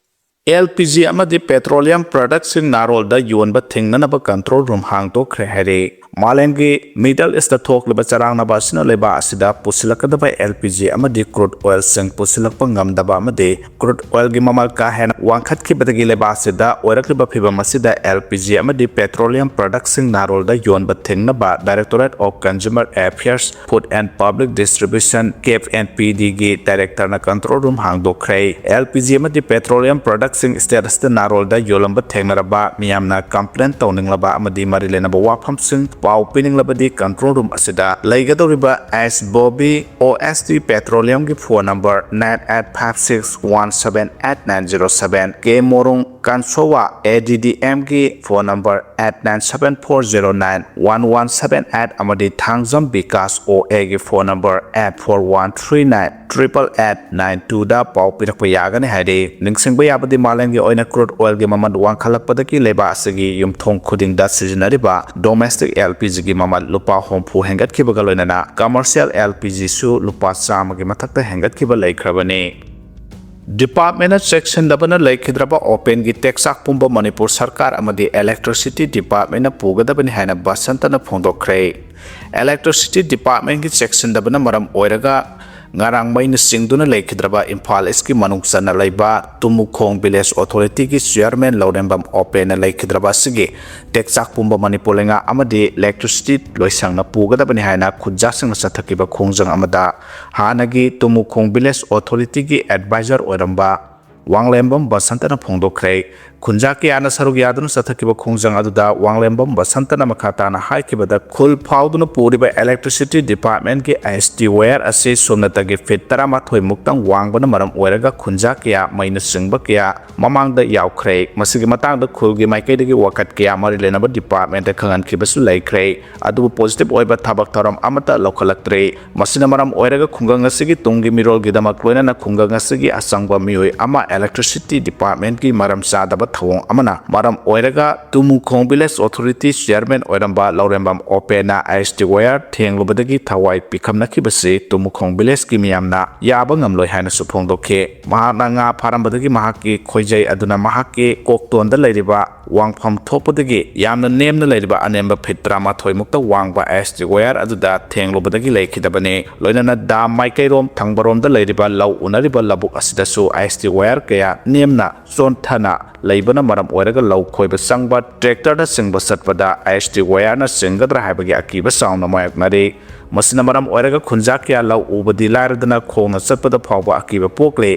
L P G ꯑꯃꯗꯤ petroleum productꯁꯤꯡ ꯅꯥꯔꯣꯜꯗ ꯌꯣꯟꯕ ꯊꯤꯡꯅꯅꯕ control room ꯍꯥꯡꯗꯣꯛꯈ꯭ꯔꯦ ꯍꯥꯏꯔꯤ꯫ ꯃꯥꯂꯦꯝꯒꯤ Middle Eastꯇ ꯊꯣꯛꯂꯤꯕ ꯆꯔꯥꯡꯅꯕ ꯑꯁꯤꯅ ꯂꯩꯕꯥꯛ ꯑꯁꯤꯗ ꯄꯨꯁꯤꯜꯂꯛꯀꯗꯕ L P G ꯑꯃꯗꯤ crude oilꯁꯤꯡ ꯄꯨꯁꯤꯜꯂꯛꯄ ꯉꯝꯗꯕ ꯑꯃꯗꯤ crude oilꯒꯤ ꯃꯃꯜ ꯀꯥ ꯍꯦꯟꯅ ꯋꯥꯡꯈꯠꯈꯤꯕꯗꯒꯤ ꯂꯩꯕꯥꯛ ꯑꯁꯤꯗ ꯑꯣꯏꯔꯛꯂꯤꯕ ꯐꯤꯚꯝ ꯑꯁꯤꯗ L P G ꯑꯃꯗꯤ petroleum productꯁꯤꯡ ꯅꯥꯔꯣꯜꯗ ꯌꯣꯟꯕ ꯊꯤꯡꯅꯕ Directorate of Consumer Affairs, Food and Public Distribution, CAFNPDꯒꯤ directorꯅ control room ꯍꯥꯡꯗꯣꯛꯈ꯭ꯔꯦ꯫ L P G ꯑꯃꯗꯤ petroleum product ꯁꯤꯡ ꯁ꯭ꯇꯦꯠ ꯑꯁꯤꯗ ꯅꯥꯔꯣꯜꯗ ꯌꯣꯜꯂꯝꯕ ꯊꯦꯡꯅꯔꯕ, ꯃꯤꯌꯥꯝꯅ ꯀꯝꯄ꯭ꯂꯦꯟ ꯇꯧꯅꯤꯡꯂꯕ ꯑꯃꯗꯤ ꯃꯔꯤ ꯂꯩꯅꯕ ꯋꯥꯐꯝꯁꯤꯡ ꯄꯥꯎ ꯄꯤꯅꯤꯡꯂꯕꯗꯤ ꯀꯟꯇ꯭ꯔꯣꯜ ꯔꯨꯝ ꯑꯁꯤꯗ ꯂꯩꯒꯗꯧꯔꯤꯕ S Bobby, O S T ꯄꯦꯇ꯭ꯔꯣꯂꯤꯌꯝꯒꯤ phone number nine eight five six one seven eight nine zero seven, ꯀꯦ ꯃꯣꯔꯨꯡ, ꯀꯟꯁꯣꯋꯥ, ꯑꯦ ꯗꯤ ꯗꯤ ꯑꯦꯝꯒꯤ phone number eight nine seven four zero nine one one seven eight ꯑꯃꯗꯤ ꯊꯥꯡꯖꯝ ꯕꯤꯀꯥꯁ, ꯑꯣ ꯑꯦꯒꯤ phone number eight four one three nine triple eight nine twoꯗ ꯄꯥꯎ ꯄꯤꯔꯛꯄ ꯌꯥꯒꯅꯤ ꯍꯥꯏꯔꯤ꯫ ꯅꯤꯡꯁꯤꯡꯕ ꯌꯥꯕꯗꯤ, ꯃꯥꯂꯦꯝꯒꯤ ꯑꯣꯏꯅ ꯀ꯭ꯔꯨꯗ ꯑꯣꯏꯜꯒꯤ ꯃꯃꯜ ꯋꯥꯡꯈꯠꯂꯛꯄꯗꯒꯤ ꯂꯩꯕꯥꯛ ꯑꯁꯤꯒꯤ ꯌꯨꯝꯊꯣꯡ ꯈꯨꯗꯤꯡꯗ ꯁꯤꯖꯤꯟꯅꯔꯤꯕ ꯗꯣꯃꯦꯁꯇꯤꯛ ꯑꯦꯜ ꯄꯤ ꯖꯤꯒꯤ ꯃꯃꯜ ꯂꯨꯄꯥ ꯍꯨꯝꯐꯨ ꯍꯦꯟꯒꯠꯈꯤꯕꯒ ꯂꯣꯏꯅꯅ ꯀꯃꯔꯁꯤꯌꯦꯜ ꯑꯦꯜ ꯄꯤ ꯖꯤꯁꯨ ꯂꯨꯄꯥ ꯆꯥꯝꯃꯒꯤ ꯃꯊꯛꯇ ꯍꯦꯟꯒꯠꯈꯤꯕ ꯂꯩꯈ꯭ꯔꯕꯅꯤ꯫ ꯗꯤꯄꯥꯔꯠꯃꯦꯟꯅ ꯆꯦꯛꯁꯤꯟꯗꯕꯅ ꯂꯩꯈꯤꯗ꯭ꯔꯕ ꯑꯣꯄꯦꯟꯒꯤ ꯇꯦꯛꯆꯥꯛ ꯄꯨꯝꯕ ꯃꯅꯤꯄꯨꯔ ꯁꯔꯀꯥꯔ ꯑꯃꯗꯤ ꯏꯂꯦꯛꯇ꯭ꯔꯤꯁꯤꯇꯤ ꯗꯤꯄꯥꯔꯠꯃꯦꯟꯅ ꯄꯨꯒꯗꯕꯅꯤ ꯍꯥꯏꯅ ꯕꯁꯟꯇꯅ ꯐꯣꯡꯗꯣꯛꯈ꯭ꯔꯦ꯫ ꯏꯂꯦꯛꯇ꯭ꯔꯤꯁꯤꯇꯤ ꯗꯤꯄꯥꯔꯠꯃꯦꯟꯒꯤ ꯆꯦꯛꯁꯤꯟꯗꯕꯅ ꯃꯔꯝ ꯑꯣꯏꯔꯒ ꯉꯔꯥꯡ ꯃꯩꯅ ꯆꯤꯡꯗꯨꯅ ꯂꯩꯈꯤꯗ꯭ꯔꯕ ꯏꯝꯐꯥꯜ ꯏꯁꯀꯤ ꯃꯅꯨꯡ ꯆꯟꯅ ꯂꯩꯕ ꯇꯨꯃꯨꯈꯣꯡ ꯚꯤꯂꯦꯖ ꯑꯣꯊꯣꯔꯤꯇꯤꯒꯤ ꯆꯤꯌꯔꯃꯦꯟ ꯂꯧꯔꯦꯝꯕꯝ ꯑꯣꯄꯦꯟꯅ ꯂꯩꯈꯤꯗ꯭ꯔꯕ ꯑꯁꯤꯒꯤ ꯇꯦꯛꯆꯥꯛ ꯄꯨꯝꯕ ꯃꯅꯤꯄꯨꯔ ꯂꯩꯉꯥꯛ ꯑꯃꯗꯤ ꯏꯂꯦꯛꯇ꯭ꯔꯤꯁꯤꯇꯤ ꯂꯣꯏꯁꯪꯅ ꯄꯨꯒꯗꯕꯅꯤ ꯍꯥꯏꯅ ꯈꯨꯟꯖꯥꯁꯤꯡꯅ ꯆꯠꯊꯈꯤꯕ ꯈꯣꯡꯖꯪ ꯑꯃꯗ ꯍꯥꯟꯅꯒꯤ ꯇꯨꯃꯨꯈꯣꯡ ꯚꯤꯂꯦꯖ ꯑꯣꯊꯣꯔꯤꯇꯤꯒꯤ ꯑꯦꯗꯚꯥꯏꯖꯔ ꯑꯣꯏꯔꯝꯕ ꯋꯥꯡꯂꯦꯝꯕꯝ ꯕꯁꯟꯇꯅ ꯐꯣꯡꯗꯣꯛꯈ꯭ꯔꯦ꯫ ꯈꯨꯟꯖꯥ ꯀꯌꯥꯅ ꯁꯔꯨꯛ ꯌꯥꯗꯨꯅ ꯆꯠꯊꯈꯤꯕ ꯈꯣꯡꯖꯪ ꯑꯗꯨꯗ ꯋꯥꯡꯂꯦꯝꯕꯝ ꯕꯁꯟꯇꯅ ꯃꯈꯥ ꯇꯥꯅ ꯍꯥꯏꯈꯤꯕꯗ, ꯈꯨꯜ ꯐꯥꯎꯗꯨꯅ ꯄꯨꯔꯤꯕ ꯏꯂꯦꯛꯇ꯭ꯔꯤꯁꯤꯇꯤ ꯗꯤꯄꯥꯔꯠꯃꯦꯟꯒꯤ ꯑꯦꯁ ꯇꯤ ꯋꯥꯌꯔ ꯑꯁꯤ ꯁꯨꯞꯅꯇꯒꯤ ꯐꯤꯠ ꯇꯔꯥꯃꯥꯊꯣꯏ ꯃꯨꯛꯇꯪ ꯋꯥꯡꯕꯅ ꯃꯔꯝ ꯑꯣꯏꯔꯒ ꯈꯨꯟꯖꯥ ꯀꯌꯥ, ꯃꯩꯅ ꯆꯤꯡꯕ ꯀꯌꯥ ꯃꯃꯥꯡꯗ ꯌꯥꯎꯈ꯭ꯔꯦ꯫ ꯃꯁꯤꯒꯤ ꯃꯇꯥꯡꯗ ꯈꯨꯜꯒꯤ ꯃꯥꯏꯀꯩꯗꯒꯤ ꯋꯥꯀꯠ ꯀꯌꯥ ꯃꯔꯤ ꯂꯩꯅꯕ ꯗꯤꯄꯥꯔꯠꯃꯦꯟꯗ ꯈꯪꯍꯟꯈꯤꯕꯁꯨ ꯂꯩꯈ꯭ꯔꯦ꯫ ꯑꯗꯨꯕꯨ ꯄꯣꯖꯤꯇꯤꯚ ꯑꯣꯏꯕ ꯊꯕꯛ ꯊꯧꯔꯝ ꯑꯃꯠꯇ ꯂꯧꯈꯠꯂꯛꯇ꯭ꯔꯤ꯫ ꯃꯁꯤꯅ ꯃꯔꯝ ꯑꯣꯏꯔꯒ ꯈꯨꯡꯒꯪ ꯑꯁꯤꯒꯤ ꯇꯨꯡꯒꯤ ꯃꯤꯔꯣꯜꯒꯤꯗꯃꯛ ꯂꯣꯏꯅꯅ ꯈꯨꯡꯒꯪ ꯑꯁꯤꯒꯤ ꯑꯆꯪꯕ ꯃꯤꯑꯣꯏ ꯑꯃ ꯏꯂꯦꯛꯇ꯭ꯔꯤꯁꯤꯇꯤ ꯗꯤꯄꯥꯔꯠꯃꯦꯟꯒꯤ ꯃꯔꯝ ꯆꯥꯗꯕ ꯊꯧꯑꯣꯡ ꯑꯃꯅ ꯃꯔꯝ ꯑꯣꯏꯔꯒ ꯇꯨꯃꯨꯈꯣꯡ ꯚꯤꯂꯦꯖ ꯑꯣꯊꯣꯔꯤꯇꯤ ꯆꯤꯌꯔꯃꯦꯟ ꯑꯣꯏꯔꯝꯕ ꯂꯧꯔꯦꯝꯕꯝ ꯑꯣꯄꯦꯟꯅ ꯑꯦꯁ ꯇꯤ ꯋꯥꯌꯔ ꯊꯦꯡꯂꯨꯕꯗꯒꯤ ꯊꯋꯥꯏ ꯄꯤꯈꯝꯅꯈꯤꯕꯁꯤ ꯇꯨꯃꯨꯈꯣꯡ ꯚꯤꯂꯦꯖꯀꯤ ꯃꯤꯌꯥꯝꯅ ꯌꯥꯕ ꯉꯝꯂꯣꯏ ꯍꯥꯏꯅꯁꯨ ꯐꯣꯡꯗꯣꯛꯈꯤ꯫ ꯃꯍꯥꯛꯅ ꯉꯥ ꯐꯥꯔꯝꯕꯗꯒꯤ ꯃꯍꯥꯛꯀꯤ ꯈꯣꯏꯖꯩ ꯑꯗꯨꯅ ꯃꯍꯥꯛꯀꯤ ꯀꯣꯛꯇꯣꯟꯗ ꯂꯩꯔꯤꯕ ꯋꯥꯡꯐꯝ ꯊꯣꯛꯄꯗꯒꯤ ꯌꯥꯝꯅ ꯅꯦꯝꯅ ꯂꯩꯔꯤꯕ ꯑꯅꯦꯝꯕ ꯐꯤꯠ ꯇꯔꯥꯃꯥꯊꯣꯏ ꯃꯨꯛꯇ ꯋꯥꯡꯕ ꯑꯦꯁ ꯇꯤ ꯋꯥꯌꯔ ꯑꯗꯨꯗ ꯊꯦꯡꯂꯨꯕꯗꯒꯤ ꯂꯩꯈꯤꯗꯕꯅꯤ꯫ ꯂꯣꯏꯅꯅ ꯗꯥꯝ ꯃꯥꯏꯀꯩꯔꯣꯝ ꯊꯪꯕꯔꯣꯝꯗ ꯂꯩꯔꯤꯕ ꯂꯧ ꯎꯅꯔꯤꯕ ꯂꯧꯕꯨꯛ ꯑꯁꯤꯗꯁꯨ ꯑꯦꯁ ꯇꯤ ꯋꯥꯌꯔ ꯀꯌꯥ ꯅꯦꯝꯅ ꯆꯣꯟꯊꯅ ꯂꯩꯕꯅ ꯃꯔꯝ ꯑꯣꯏꯔꯒ ꯂꯧ ꯈꯣꯏꯕ ꯆꯪꯕ ꯇ꯭ꯔꯦꯛꯇꯔꯅꯆꯤꯡꯕ ꯆꯠꯄꯗ ꯑꯦꯁ ꯇꯤ ꯋꯥꯌꯔꯅ ꯆꯤꯡꯒꯗ꯭ꯔꯥ ꯍꯥꯏꯕꯒꯤ ꯑꯀꯤꯕ ꯆꯥꯎꯅ ꯃꯥꯌꯣꯛꯅꯔꯤ꯫ ꯃꯁꯤꯅ ꯃꯔꯝ ꯑꯣꯏꯔꯒ ꯈꯨꯟꯖꯥ ꯀꯌꯥ ꯂꯧ ꯎꯕꯗꯤ ꯂꯥꯏꯔꯗꯅ ꯈꯣꯡꯅ ꯆꯠꯄꯗ ꯐꯥꯎꯕ ꯑꯀꯤꯕ ꯄꯣꯛꯂꯤ꯫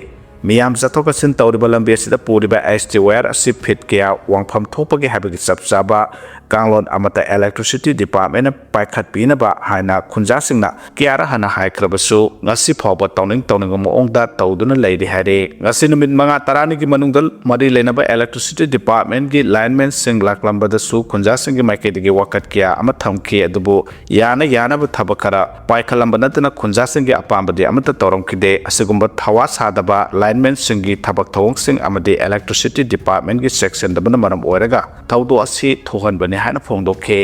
ꯃꯤꯌꯥꯝ ꯆꯠꯊꯣꯛ ꯆꯠꯁꯤꯟ ꯇꯧꯔꯤꯕ ꯂꯝꯕꯤ ꯑꯁꯤꯗ ꯄꯨꯔꯤꯕ H T wire ꯑꯁꯤ ꯐꯤꯠ ꯀꯌꯥ ꯋꯥꯡꯐꯝ ꯊꯣꯛꯄꯒꯦ ꯍꯥꯏꯕꯒꯤ ꯆꯞ ꯆꯥꯕ ꯀꯥꯡꯂꯣꯟ ꯑꯃꯠꯇ Electricity Department ꯅ ꯄꯥꯏꯈꯠꯄꯤꯅꯕ ꯍꯥꯏꯅ ꯈꯨꯟꯖꯥꯁꯤꯡꯅ ꯀꯌꯥꯔꯛ ꯍꯟꯅ ꯍꯥꯏꯈ꯭ꯔꯕꯁꯨ, ꯉꯁꯤ ꯐꯥꯎꯕ ꯇꯧꯅꯤꯡ ꯇꯧꯅꯤꯡꯕ ꯃꯑꯣꯡꯗ ꯇꯧꯗꯨꯅ ꯂꯩꯔꯤ ꯍꯥꯏꯔꯤ꯫ ꯉꯁꯤ ꯅꯨꯃꯤꯠ ꯃꯉꯥ ꯇꯔꯥꯅꯤꯒꯤ ꯃꯅꯨꯡꯗ ꯃꯔꯤ ꯂꯩꯅꯕ Electricity Department ꯀꯤ linemen ꯁꯤꯡ ꯂꯥꯛꯂꯝꯕꯗꯁꯨ ꯈꯨꯟꯖꯥꯁꯤꯡꯒꯤ ꯃꯥꯏꯀꯩꯗꯒꯤ ꯋꯥꯀꯠ ꯀꯌꯥ ꯑꯃ ꯊꯝꯈꯤ, ꯑꯗꯨꯕꯨ ꯌꯥꯅ ꯌꯥꯅꯕ ꯊꯕꯛ ꯈꯔ ꯄꯥꯏꯈꯠꯂꯝꯕ ꯅꯠꯇꯅ ꯈꯨꯟꯖꯥꯁꯤꯡꯒꯤ ꯑꯄꯥꯝꯕꯗꯤ ꯑꯃꯠꯇ ꯇꯧꯔꯝꯈꯤꯗꯦ꯫ ꯑꯁꯤꯒꯨꯝꯕ ꯊꯋꯥ ꯁꯥꯗꯕ linemen ꯁꯤꯡꯒꯤ ꯊꯕꯛ ꯊꯧꯑꯣꯡꯁꯤꯡ ꯑꯃꯗꯤ Electricity Department ꯀꯤ ꯆꯦꯛꯁꯤꯟꯗꯕꯅ ꯃꯔꯝ ꯑꯣꯏꯔꯒ ꯊꯧꯗꯣꯛ ꯑꯁꯤ ꯊꯣꯛꯍꯟꯕꯅꯤ ꯍꯥꯏꯅ ꯐꯣꯡꯗꯣꯛꯈꯤ꯫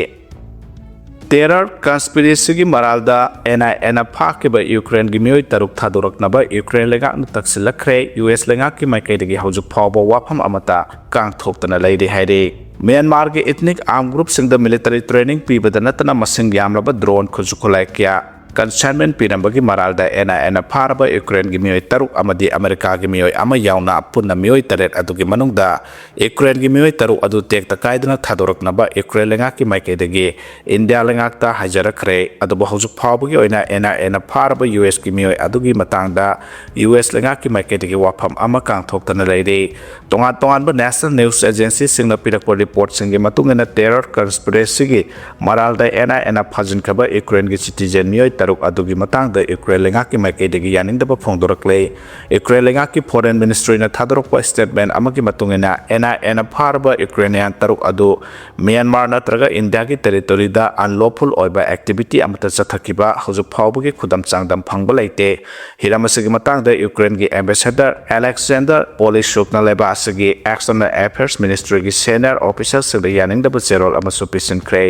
Terror conspiracy ꯒꯤ ꯃꯔꯥꯜꯗ N I A ꯅ ꯐꯥꯈꯤꯕ ꯌꯨꯀ꯭ꯔꯦꯟꯒꯤ ꯃꯤꯑꯣꯏ ꯇꯔꯨꯛ ꯊꯥꯗꯣꯔꯛꯅꯕ ꯌꯨꯀ꯭ꯔꯦꯟ ꯂꯩꯉꯥꯛꯅ ꯇꯛꯁꯤꯜꯂꯛꯈ꯭ꯔꯦ꯫ U S ꯂꯩꯉꯥꯛꯀꯤ ꯃꯥꯏꯀꯩꯗꯒꯤ ꯍꯧꯖꯤꯛ ꯐꯥꯎꯕ ꯋꯥꯐꯝ ꯑꯃꯠꯇ ꯀꯥꯡꯊꯣꯛꯇꯅ ꯂꯩꯔꯤ ꯍꯥꯏꯔꯤ꯫ ꯃ꯭ꯌꯥꯟꯃꯥꯔꯒꯤ ethnic armed group ꯁꯤꯡꯗ military training ꯄꯤꯕꯗ ꯅꯠꯇꯅ ꯃꯁꯤꯡ ꯌꯥꯝꯂꯕ drone ꯈꯨꯠꯁꯨ ꯈꯨꯠꯂꯥꯏ ꯀꯌꯥ consignment ꯄꯤꯔꯝꯕꯒꯤ ꯃꯔꯥꯜꯗ N I A ꯅ ꯐꯥꯔꯕ ꯌꯨꯀ꯭ꯔꯦꯟꯒꯤ ꯃꯤꯑꯣꯏ ꯇꯔꯨꯛ ꯑꯃꯗꯤ ꯑꯃꯦꯔꯤꯀꯥꯒꯤ ꯃꯤꯑꯣꯏ ꯑꯃ ꯌꯥꯎꯅ ꯄꯨꯟꯅ ꯃꯤꯑꯣꯏ ꯇꯔꯦꯠ ꯑꯗꯨꯒꯤ ꯃꯅꯨꯡꯗ ꯌꯨꯀ꯭ꯔꯦꯟꯒꯤ ꯃꯤꯑꯣꯏ ꯇꯔꯨꯛ ꯑꯗꯨ ꯇꯦꯛꯇ ꯀꯥꯏꯗꯅ ꯊꯥꯗꯣꯔꯛꯅꯕ ꯌꯨꯀ꯭ꯔꯦꯟ ꯂꯩꯉꯥꯛꯀꯤ ꯃꯥꯏꯀꯩꯗꯒꯤ ꯏꯟꯗꯤꯌꯥ ꯂꯩꯉꯥꯛꯇ ꯍꯥꯏꯖꯔꯛꯈ꯭ꯔꯦ꯫ ꯑꯗꯨꯕꯨ ꯍꯧꯖꯤꯛ ꯐꯥꯎꯕꯒꯤ ꯑꯣꯏꯅ N I A ꯅ ꯐꯥꯔꯕ U S ꯀꯤ ꯃꯤꯑꯣꯏ ꯑꯗꯨꯒꯤ ꯃꯇꯥꯡꯗ U S ꯂꯩꯉꯥꯛꯀꯤ ꯃꯥꯏꯀꯩꯗꯒꯤ ꯋꯥꯐꯝ ꯑꯃ ꯀꯥꯡꯊꯣꯛꯇꯅ ꯂꯩꯔꯤ꯫ ꯇꯣꯉꯥꯟ ꯇꯣꯉꯥꯟꯕ national news agency ꯁꯤꯡꯅ ꯄꯤꯔꯛꯄ report ꯁꯤꯡꯒꯤ ꯃꯇꯨꯡ ꯏꯟꯅ, terror conspiracy ꯒꯤ ꯃꯔꯥꯜꯗ N I A ꯅ ꯐꯥꯖꯤꯟꯈ꯭ꯔꯕ ꯌꯨꯀ꯭ꯔꯦꯟꯒꯤ citizen ꯃꯤꯑꯣꯏ ꯇꯔꯨꯛ ꯑꯗꯨꯒꯤ ꯃꯇꯥꯡꯗ ꯌꯨꯀ꯭ꯔꯦꯟ ꯂꯩꯉꯥꯛꯀꯤ ꯃꯥꯏꯀꯩꯗꯒꯤ ꯌꯥꯅꯤꯡꯗꯕ ꯐꯣꯡꯗꯣꯔꯛꯂꯦ꯫ ꯌꯨꯀ꯭ꯔꯦꯟ ꯂꯩꯉꯥꯛꯀꯤ foreign ministry ꯅ ꯊꯥꯗꯣꯔꯛꯄ statement ꯑꯃꯒꯤ ꯃꯇꯨꯡ ꯏꯟꯅ, N I A ꯅ ꯐꯥꯔꯕ Ukrainian ꯇꯔꯨꯛ ꯑꯗꯨ ꯃ꯭ꯌꯥꯟꯃꯥꯔ ꯅꯠꯇ꯭ꯔꯒ ꯏꯟꯗꯤꯌꯥꯒꯤ territory ꯗ unlawful ꯑꯣꯏꯕ activity ꯑꯃꯠꯇ ꯆꯠꯊꯈꯤꯕ ꯍꯧꯖꯤꯛ ꯐꯥꯎꯕꯒꯤ ꯈꯨꯗꯝ ꯆꯥꯡꯗꯝ ꯐꯪꯕ ꯂꯩꯇꯦ꯫ ꯍꯤꯔꯝ ꯑꯁꯤꯒꯤ ꯃꯇꯥꯡꯗ ꯌꯨꯀ꯭ꯔꯦꯟꯒꯤ ambassador Alexander Polishchuk ꯅ ꯂꯩꯕꯥꯛ ꯑꯁꯤꯒꯤ external affairs ministry ꯒꯤ senior official ꯁꯤꯡꯗ ꯌꯥꯅꯤꯡꯗꯕ ꯆꯦꯔꯣꯜ ꯑꯃꯁꯨ ꯄꯤꯁꯤꯟꯈ꯭ꯔꯦ꯫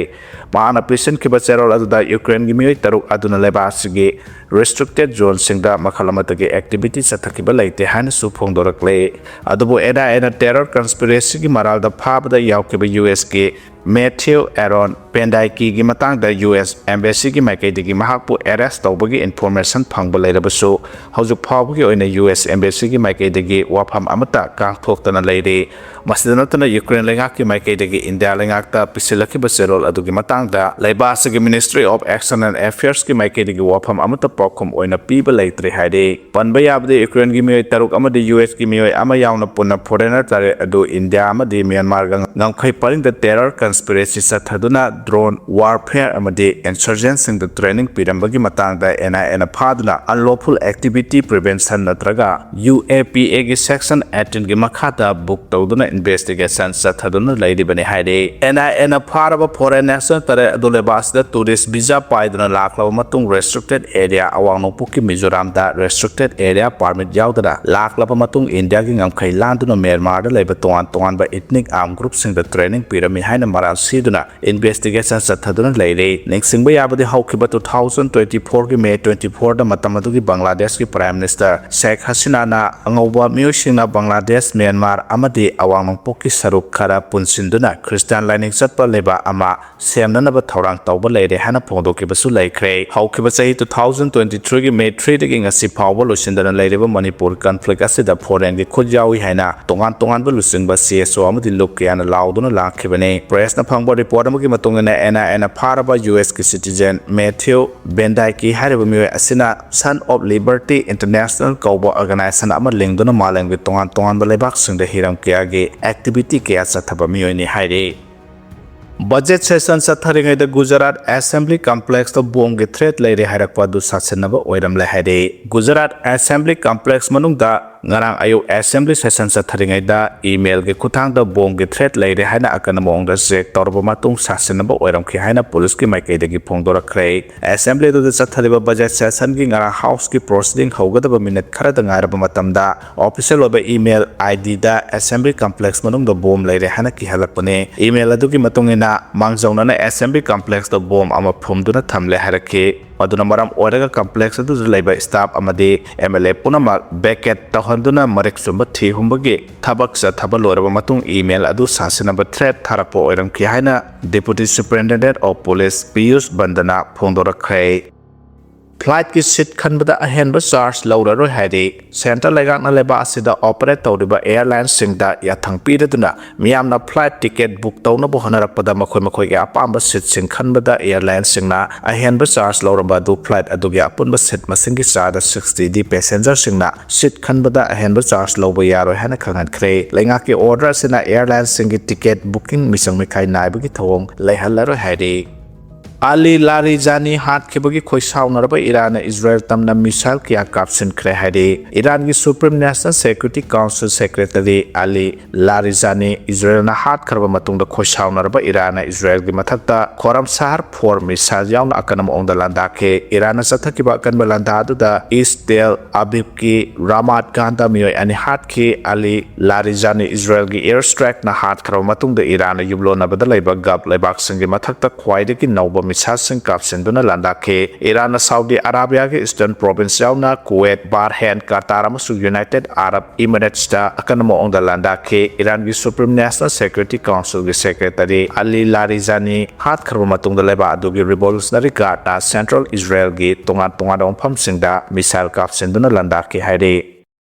ꯃꯍꯥꯛꯅ ꯄꯤꯁꯤꯟꯈꯤꯕ ꯆꯦꯔꯣꯜ ꯑꯗꯨꯗ ꯌꯨꯀ꯭ꯔꯦꯟꯒꯤ ꯃꯤꯑꯣꯏ ꯇꯔꯨꯛ ꯑꯗꯨꯅ ꯂꯩꯕꯥꯛ ꯑꯁꯤꯒꯤ restricted zone ꯁꯤꯡꯗ ꯃꯈꯜ ꯑꯃꯠꯇꯒꯤ activity ꯆꯠꯊꯈꯤꯕ ꯂꯩꯇꯦ ꯍꯥꯏꯅꯁꯨ ꯐꯣꯡꯗꯣꯔꯛꯂꯦ꯫ ꯑꯗꯨꯕꯨ N I A ꯅ terror conspiracy ꯒꯤ ꯃꯔꯥꯜꯗ ꯐꯥꯕꯗ ꯌꯥꯎꯈꯤꯕ U S ꯀꯤ ꯃꯦꯊ꯭ꯌꯨ ꯑꯦꯔꯣꯟ ꯄꯦꯟꯗꯥꯏꯀꯤꯒꯤ ꯃꯇꯥꯡꯗ ꯌꯨ ꯑꯦꯁ ꯑꯦꯝꯕꯦꯁꯤꯒꯤ ꯃꯥꯏꯀꯩꯗꯒꯤ ꯃꯍꯥꯛꯄꯨ ꯑꯦꯔꯦꯁ ꯇꯧꯕꯒꯤ ꯏꯟꯐꯣꯔꯃꯦꯁꯟ ꯐꯪꯕ ꯂꯩꯔꯕꯁꯨ, ꯍꯧꯖꯤꯛ ꯐꯥꯎꯕꯒꯤ ꯑꯣꯏꯅ ꯌꯨ ꯑꯦꯁ ꯑꯦꯝꯕꯦꯁꯤꯒꯤ ꯃꯥꯏꯀꯩꯗꯒꯤ ꯋꯥꯐꯝ ꯑꯃꯠꯇ ꯀꯥꯡꯊꯣꯛꯇꯅ ꯂꯩꯔꯤ꯫ ꯃꯁꯤꯗ ꯅꯠꯇꯅ, ꯌꯨꯀ꯭ꯔꯦꯟ ꯂꯩꯉꯥꯛꯀꯤ ꯃꯥꯏꯀꯩꯗꯒꯤ ꯏꯟꯗꯤꯌꯥ ꯂꯩꯉꯥꯛꯇ ꯄꯤꯁꯤꯜꯂꯛꯈꯤꯕ ꯆꯦꯔꯣꯜ ꯑꯗꯨꯒꯤ ꯃꯇꯥꯡꯗ ꯂꯩꯕꯥꯛ ꯑꯁꯤꯒꯤ Ministry of External Affairs ꯀꯤ ꯃꯥꯏꯀꯩꯗꯒꯤ ꯋꯥꯐꯝ ꯑꯃꯠꯇ ꯄꯥꯎꯈꯨꯝ ꯑꯣꯏꯅ ꯄꯤꯕ ꯂꯩꯇ꯭ꯔꯦ ꯍꯥꯏꯔꯤ꯫ ꯄꯟꯕ ꯌꯥꯕꯗꯤ, ꯌꯨꯀ꯭ꯔꯦꯟꯒꯤ ꯃꯤꯑꯣꯏ ꯇꯔꯨꯛ ꯑꯃꯗꯤ ꯌꯨ ꯑꯦꯁ ꯀꯤ ꯃꯤꯑꯣꯏ ꯑꯃ ꯌꯥꯎꯅ ꯄꯨꯟꯅ ꯐꯣꯔꯦꯅꯔ ꯇꯔꯦꯠ ꯑꯗꯨ ꯏꯟꯗꯤꯌꯥ ꯑꯃꯗꯤ ꯃ꯭ꯌꯥꯟꯃꯥꯔꯒ ꯉꯝꯈꯩ ꯄꯔꯤꯡꯗ terror conspiracy ꯆꯠꯊꯗꯨꯅ drone warfare ꯑꯃꯗꯤ insurgent ꯁꯤꯡꯗ training ꯄꯤꯔꯝꯕꯒꯤ ꯃꯇꯥꯡꯗ N I A ꯅ ꯐꯥꯗꯨꯅ unlawful activity prevention ꯅꯠꯇ꯭ꯔꯒ U A P A ꯒꯤ section eighteen ꯒꯤ ꯃꯈꯥꯗ book ꯇꯧꯗꯨꯅ investigation ꯆꯠꯊꯗꯨꯅ ꯂꯩꯔꯤꯕꯅꯤ ꯍꯥꯏꯔꯤ꯫ N I A ꯅ ꯐꯥꯔꯕ foreign national ꯇꯔꯦꯠ ꯑꯗꯨ ꯂꯩꯕꯥꯛ ꯑꯁꯤꯗ tourist visa ꯄꯥꯏꯗꯨꯅ ꯂꯥꯛꯂꯕ ꯃꯇꯨꯡ restricted area ꯑꯋꯥꯡ ꯅꯣꯡꯄꯣꯛꯀꯤ ꯃꯤꯖꯣꯔꯥꯝꯗ restricted area permit ꯌꯥꯎꯗꯅ ꯂꯥꯛꯂꯕ ꯃꯇꯨꯡ ꯏꯟꯗꯤꯌꯥꯒꯤ ꯉꯝꯈꯩ ꯂꯥꯟꯗꯨꯅ ꯃ꯭ꯌꯥꯟꯃꯥꯔꯗ ꯂꯩꯕ ꯇꯣꯉꯥꯟ ꯇꯣꯉꯥꯟꯕ ethnic armed group ꯁꯤꯡꯗ training ꯄꯤꯔꯝꯃꯤ ꯍꯥꯏꯅ ꯃꯔꯥꯜ ꯁꯤꯗꯨꯅ investigation ꯆꯠꯊꯗꯨꯅ ꯂꯩꯔꯤ꯫ ꯅꯤꯡꯁꯤꯡꯕ ꯌꯥꯕꯗꯤ, ꯍꯧꯈꯤꯕ two thousand twenty four ꯒꯤ May twenty four ꯗ ꯃꯇꯝ ꯑꯗꯨꯒꯤ ꯕꯪꯒ꯭ꯂꯥꯗꯦꯁꯀꯤ Prime Minister ꯁꯦꯈ ꯍꯁꯤꯅꯥꯅ ꯑꯉꯧꯕ ꯃꯤꯑꯣꯏꯁꯤꯡꯅ ꯕꯪꯒ꯭ꯂꯥꯗꯦꯁ, ꯃ꯭ꯌꯥꯟꯃꯥꯔ ꯑꯃꯗꯤ ꯑꯋꯥꯡ ꯅꯣꯡꯄꯣꯛꯀꯤ ꯁꯔꯨꯛ ꯈꯔ ꯄꯨꯟꯁꯤꯟꯗꯨꯅ ꯈ꯭ꯔꯤꯁꯇꯥꯟ ꯂꯥꯏꯅꯤꯡ ꯆꯠꯄ ꯂꯩꯕꯥꯛ ꯑꯃ ꯁꯦꯝꯅꯅꯕ ꯊꯧꯔꯥꯡ ꯇꯧꯕ ꯂꯩꯔꯦ ꯍꯥꯏꯅ ꯐꯣꯡꯗꯣꯛꯈꯤꯕꯁꯨ ꯂꯩꯈ꯭ꯔꯦ꯫ ꯍꯧꯈꯤꯕ ꯆꯍꯤ two thousand twenty three ꯒꯤ May three ꯗꯒꯤ ꯉꯁꯤ ꯐꯥꯎꯕ ꯂꯣꯏꯁꯤꯟꯗꯅ ꯂꯩꯔꯤꯕ ꯃꯅꯤꯄꯨꯔ conflict ꯑꯁꯤꯗ foreign ꯒꯤ ꯈꯨꯠ ꯌꯥꯎꯏ ꯍꯥꯏꯅ ꯇꯣꯉꯥꯟ ꯇꯣꯉꯥꯟꯕ ꯂꯨꯆꯤꯡꯕ C S O ꯑꯃꯗꯤ ꯂꯨꯞ ꯀꯌꯥꯅ ꯂꯥꯎꯗꯨꯅ ꯂꯥꯛꯈꯤꯕꯅꯤ꯫ Press ꯅ ꯐꯪꯕ report ꯑꯃꯒꯤ ꯃꯇꯨꯡ ꯏꯟꯅ, N I A ꯅ ꯐꯥꯔꯕ U S ꯀꯤ citizen Matthew Bendaiki ꯍꯥꯏꯔꯤꯕ ꯃꯤꯑꯣꯏ ꯑꯁꯤꯅ Son of Liberty International ꯀꯧꯕ organization ꯑꯃ ꯂꯤꯡꯗꯨꯅ ꯃꯥꯂꯦꯝꯒꯤ ꯇꯣꯉꯥꯟ ꯇꯣꯉꯥꯟꯕ ꯂꯩꯕꯥꯛꯁꯤꯡꯗ ꯍꯤꯔꯝ ꯀꯌꯥꯒꯤ activity ꯀꯌꯥ ꯆꯠꯊꯕ ꯃꯤꯑꯣꯏꯅꯤ ꯍꯥꯏꯔꯤ꯫ Budget session ꯆꯠꯊꯔꯤꯉꯩꯗ Gujarat Assembly Complex ꯇ bomb ꯒꯤ threat ꯂꯩꯔꯦ ꯍꯥꯏꯔꯛꯄ ꯑꯗꯨ ꯁꯥꯁꯤꯟꯅꯕ ꯑꯣꯏꯔꯝꯂꯦ ꯍꯥꯏꯔꯤ꯫ Gujarat Assembly Complex ꯃꯅꯨꯡꯗ ꯉꯔꯥꯡ ꯑꯌꯨꯛ Assembly session ꯆꯠꯊꯔꯤꯉꯩꯗ email ꯒꯤ ꯈꯨꯠꯊꯥꯡꯗ bomb ꯒꯤ threat ꯂꯩꯔꯦ ꯍꯥꯏꯅ ꯑꯀꯟꯕ ꯃꯑꯣꯡꯗ check ꯇꯧꯔꯕ ꯃꯇꯨꯡ ꯁꯥꯁꯤꯟꯅꯕ ꯑꯣꯏꯔꯝꯈꯤ ꯍꯥꯏꯅ police ꯀꯤ ꯃꯥꯏꯀꯩꯗꯒꯤ ꯐꯣꯡꯗꯣꯔꯛꯈ꯭ꯔꯦ꯫ Assembly ꯑꯗꯨꯗ ꯆꯠꯊꯔꯤꯕ budget session ꯒꯤ ꯉꯔꯥꯡ House ꯀꯤ proceeding ꯍꯧꯒꯗꯕ minute ꯈꯔꯗ ꯉꯥꯏꯔꯕ ꯃꯇꯝꯗ official ꯑꯣꯏꯕ email I D the Assembly Complex ꯃꯅꯨꯡꯗ bomb ꯂꯩꯔꯦ ꯍꯥꯏꯅ ꯀꯤꯍꯜꯂꯛꯄꯅꯤ꯫ Email ꯑꯗꯨꯒꯤ ꯃꯇꯨꯡ ꯏꯟꯅ, ꯃꯥꯡꯖꯧꯅꯅ Assembly Complex ꯇ bomb ꯑꯃ ꯐꯨꯝꯗꯨꯅ ꯊꯝꯂꯦ ꯍꯥꯏꯔꯛꯈꯤ꯫ ꯑꯗꯨꯅ ꯃꯔꯝ ꯑꯣꯏꯔꯒ complex ꯑꯗꯨꯗ ꯂꯩꯕ staff ꯑꯃꯗꯤ M L A ꯄꯨꯝꯅꯃꯛ vacate ꯇꯧꯍꯟꯗꯨꯅ ꯃꯔꯤꯛ ꯆꯨꯝꯕ ꯊꯤꯍꯨꯝꯕꯒꯤ ꯊꯕꯛ ꯆꯠꯊꯕ ꯂꯣꯏꯔꯕ ꯃꯇꯨꯡ email ꯑꯗꯨ ꯁꯥꯁꯤꯟꯅꯕ threat ꯊꯥꯔꯛꯄ ꯑꯣꯏꯔꯝꯈꯤ ꯍꯥꯏꯅ Deputy Superintendent of Police Piyush Vandana ꯐꯣꯡꯗꯣꯔꯛꯈ꯭ꯔꯦ꯫ Flightꯀꯤ seat ꯈꯟꯕꯗ ꯑꯍꯦꯟꯕ charge ꯂꯧꯔꯔꯣꯏ ꯍꯥꯏꯔꯤ꯫ Centre ꯂꯩꯉꯥꯛꯅ ꯂꯩꯕꯥꯛ ꯑꯁꯤꯗ operate ꯇꯧꯔꯤꯕ airlineꯁꯤꯡꯗ ꯌꯥꯊꯪ ꯄꯤꯔꯗꯨꯅ ꯃꯤꯌꯥꯝꯅ flight ticket book ꯇꯧꯅꯕ ꯍꯣꯠꯅꯔꯛꯄꯗ ꯃꯈꯣꯏ ꯃꯈꯣꯏꯒꯤ ꯑꯄꯥꯝꯕ seatꯁꯤꯡ ꯈꯟꯕꯗ airlineꯁꯤꯡꯅ ꯑꯍꯦꯟꯕ charge ꯂꯧꯔꯝꯕ ꯑꯗꯨ flight ꯑꯗꯨꯒꯤ ꯑꯄꯨꯟꯕ seat ꯃꯁꯤꯡꯒꯤ ꯆꯥꯗ sixtyꯗꯤ passengerꯁꯤꯡꯅ seat ꯈꯟꯕꯗ ꯑꯍꯦꯟꯕ charge ꯂꯧꯕ ꯌꯥꯔꯣꯏ ꯍꯥꯏꯅ ꯈꯪꯍꯟꯈ꯭ꯔꯦ꯫ ꯂꯩꯉꯥꯛꯀꯤ order ꯑꯁꯤꯅ airlineꯁꯤꯡꯒꯤ ticket booking ꯃꯤꯆꯪ ꯃꯤꯈꯥꯏ ꯅꯥꯏꯕꯒꯤ ꯊꯧꯑꯣꯡ ꯂꯩꯍꯜꯂꯔꯣꯏ ꯍꯥꯏꯔꯤ꯫ ꯑꯂꯤ ꯂꯥꯔꯤꯖꯥꯅꯤ ꯍꯥꯠꯈꯤꯕꯒꯤ ꯈꯣꯏꯁꯥꯎꯅꯔꯕ ꯏꯔꯥꯟꯅ ꯏꯖꯔꯦꯜ ꯇꯝꯅ missile ꯀꯌꯥ ꯀꯥꯞꯁꯤꯟꯈ꯭ꯔꯦ ꯍꯥꯏꯔꯤ꯫ ꯏꯔꯥꯟꯒꯤ Supreme National Security Council Secretary ꯑꯂꯤ ꯂꯥꯔꯤꯖꯥꯅꯤ ꯏꯖꯔꯦꯜꯅ ꯍꯥꯠꯈ꯭ꯔꯕ ꯃꯇꯨꯡꯗ ꯈꯣꯏꯁꯥꯎꯅꯔꯕ ꯏꯔꯥꯟꯅ ꯏꯖꯔꯦꯜꯒꯤ ꯃꯊꯛꯇ ꯈꯣꯔꯝ ꯁꯍꯔ four missile ꯌꯥꯎꯅ ꯑꯀꯟꯕ ꯃꯑꯣꯡꯗ ꯂꯥꯟꯗꯥꯈꯤ꯫ ꯏꯔꯥꯟꯅ ꯆꯠꯊꯈꯤꯕ ꯑꯀꯟꯕ ꯂꯥꯟꯗꯥ ꯑꯗꯨꯗ ꯏꯁ ꯇꯦꯜ ꯑꯕꯤꯕꯀꯤ ꯔꯥꯃꯥꯠ ꯒꯥꯟꯗ ꯃꯤꯑꯣꯏ ꯑꯅꯤ ꯍꯥꯠꯈꯤ꯫ ꯑꯂꯤ ꯂꯥꯔꯤꯖꯥꯅꯤ ꯏꯖꯔꯦꯜꯒꯤ air strikeꯅ ꯍꯥꯠꯈ꯭ꯔꯕ ꯃꯇꯨꯡꯗ ꯏꯔꯥꯟꯅ ꯌꯨꯝꯂꯣꯟꯅꯕꯗ ꯂꯩꯕ ꯒꯜꯐ ꯂꯩꯕꯥꯛꯁꯤꯡꯒꯤ ꯃꯊꯛꯇ ꯈ꯭ꯋꯥꯏꯗꯒꯤ ꯅꯧꯕ missileꯁꯤꯡ ꯀꯥꯞꯁꯤꯟꯗꯨꯅ ꯂꯥꯟꯗꯥꯈꯤ꯫ ꯏꯔꯥꯟꯅ ꯁꯥꯎꯗꯤ ꯑꯔꯥꯕꯤꯌꯥꯒꯤ Eastern Province ꯌꯥꯎꯅ ꯀꯨꯋꯦꯠ, ꯕꯥꯔꯍꯦꯟ, ꯀꯇꯥꯔ ꯑꯃꯁꯨꯡ United Arab Emiratesꯇ ꯑꯀꯟꯕ ꯃꯑꯣꯡꯗ ꯂꯥꯟꯗꯥꯈꯤ꯫ ꯏꯔꯥꯟꯒꯤ Supreme National Security Councilꯒꯤ Secretary ꯑꯂꯤ ꯂꯥꯔꯤꯖꯥꯅꯤ ꯍꯥꯠꯈ꯭ꯔꯕ ꯃꯇꯨꯡꯗ ꯂꯩꯕꯥꯛ ꯑꯗꯨꯒꯤ Revolutionary Guardꯅ Central Israelꯒꯤ ꯇꯣꯉꯥꯟ ꯇꯣꯉꯥꯟꯕ ꯃꯐꯝꯁꯤꯡꯗ missile ꯀꯥꯞꯁꯤꯟꯗꯨꯅ ꯂꯥꯟꯗꯥꯈꯤ ꯍꯥꯏꯔꯤ꯫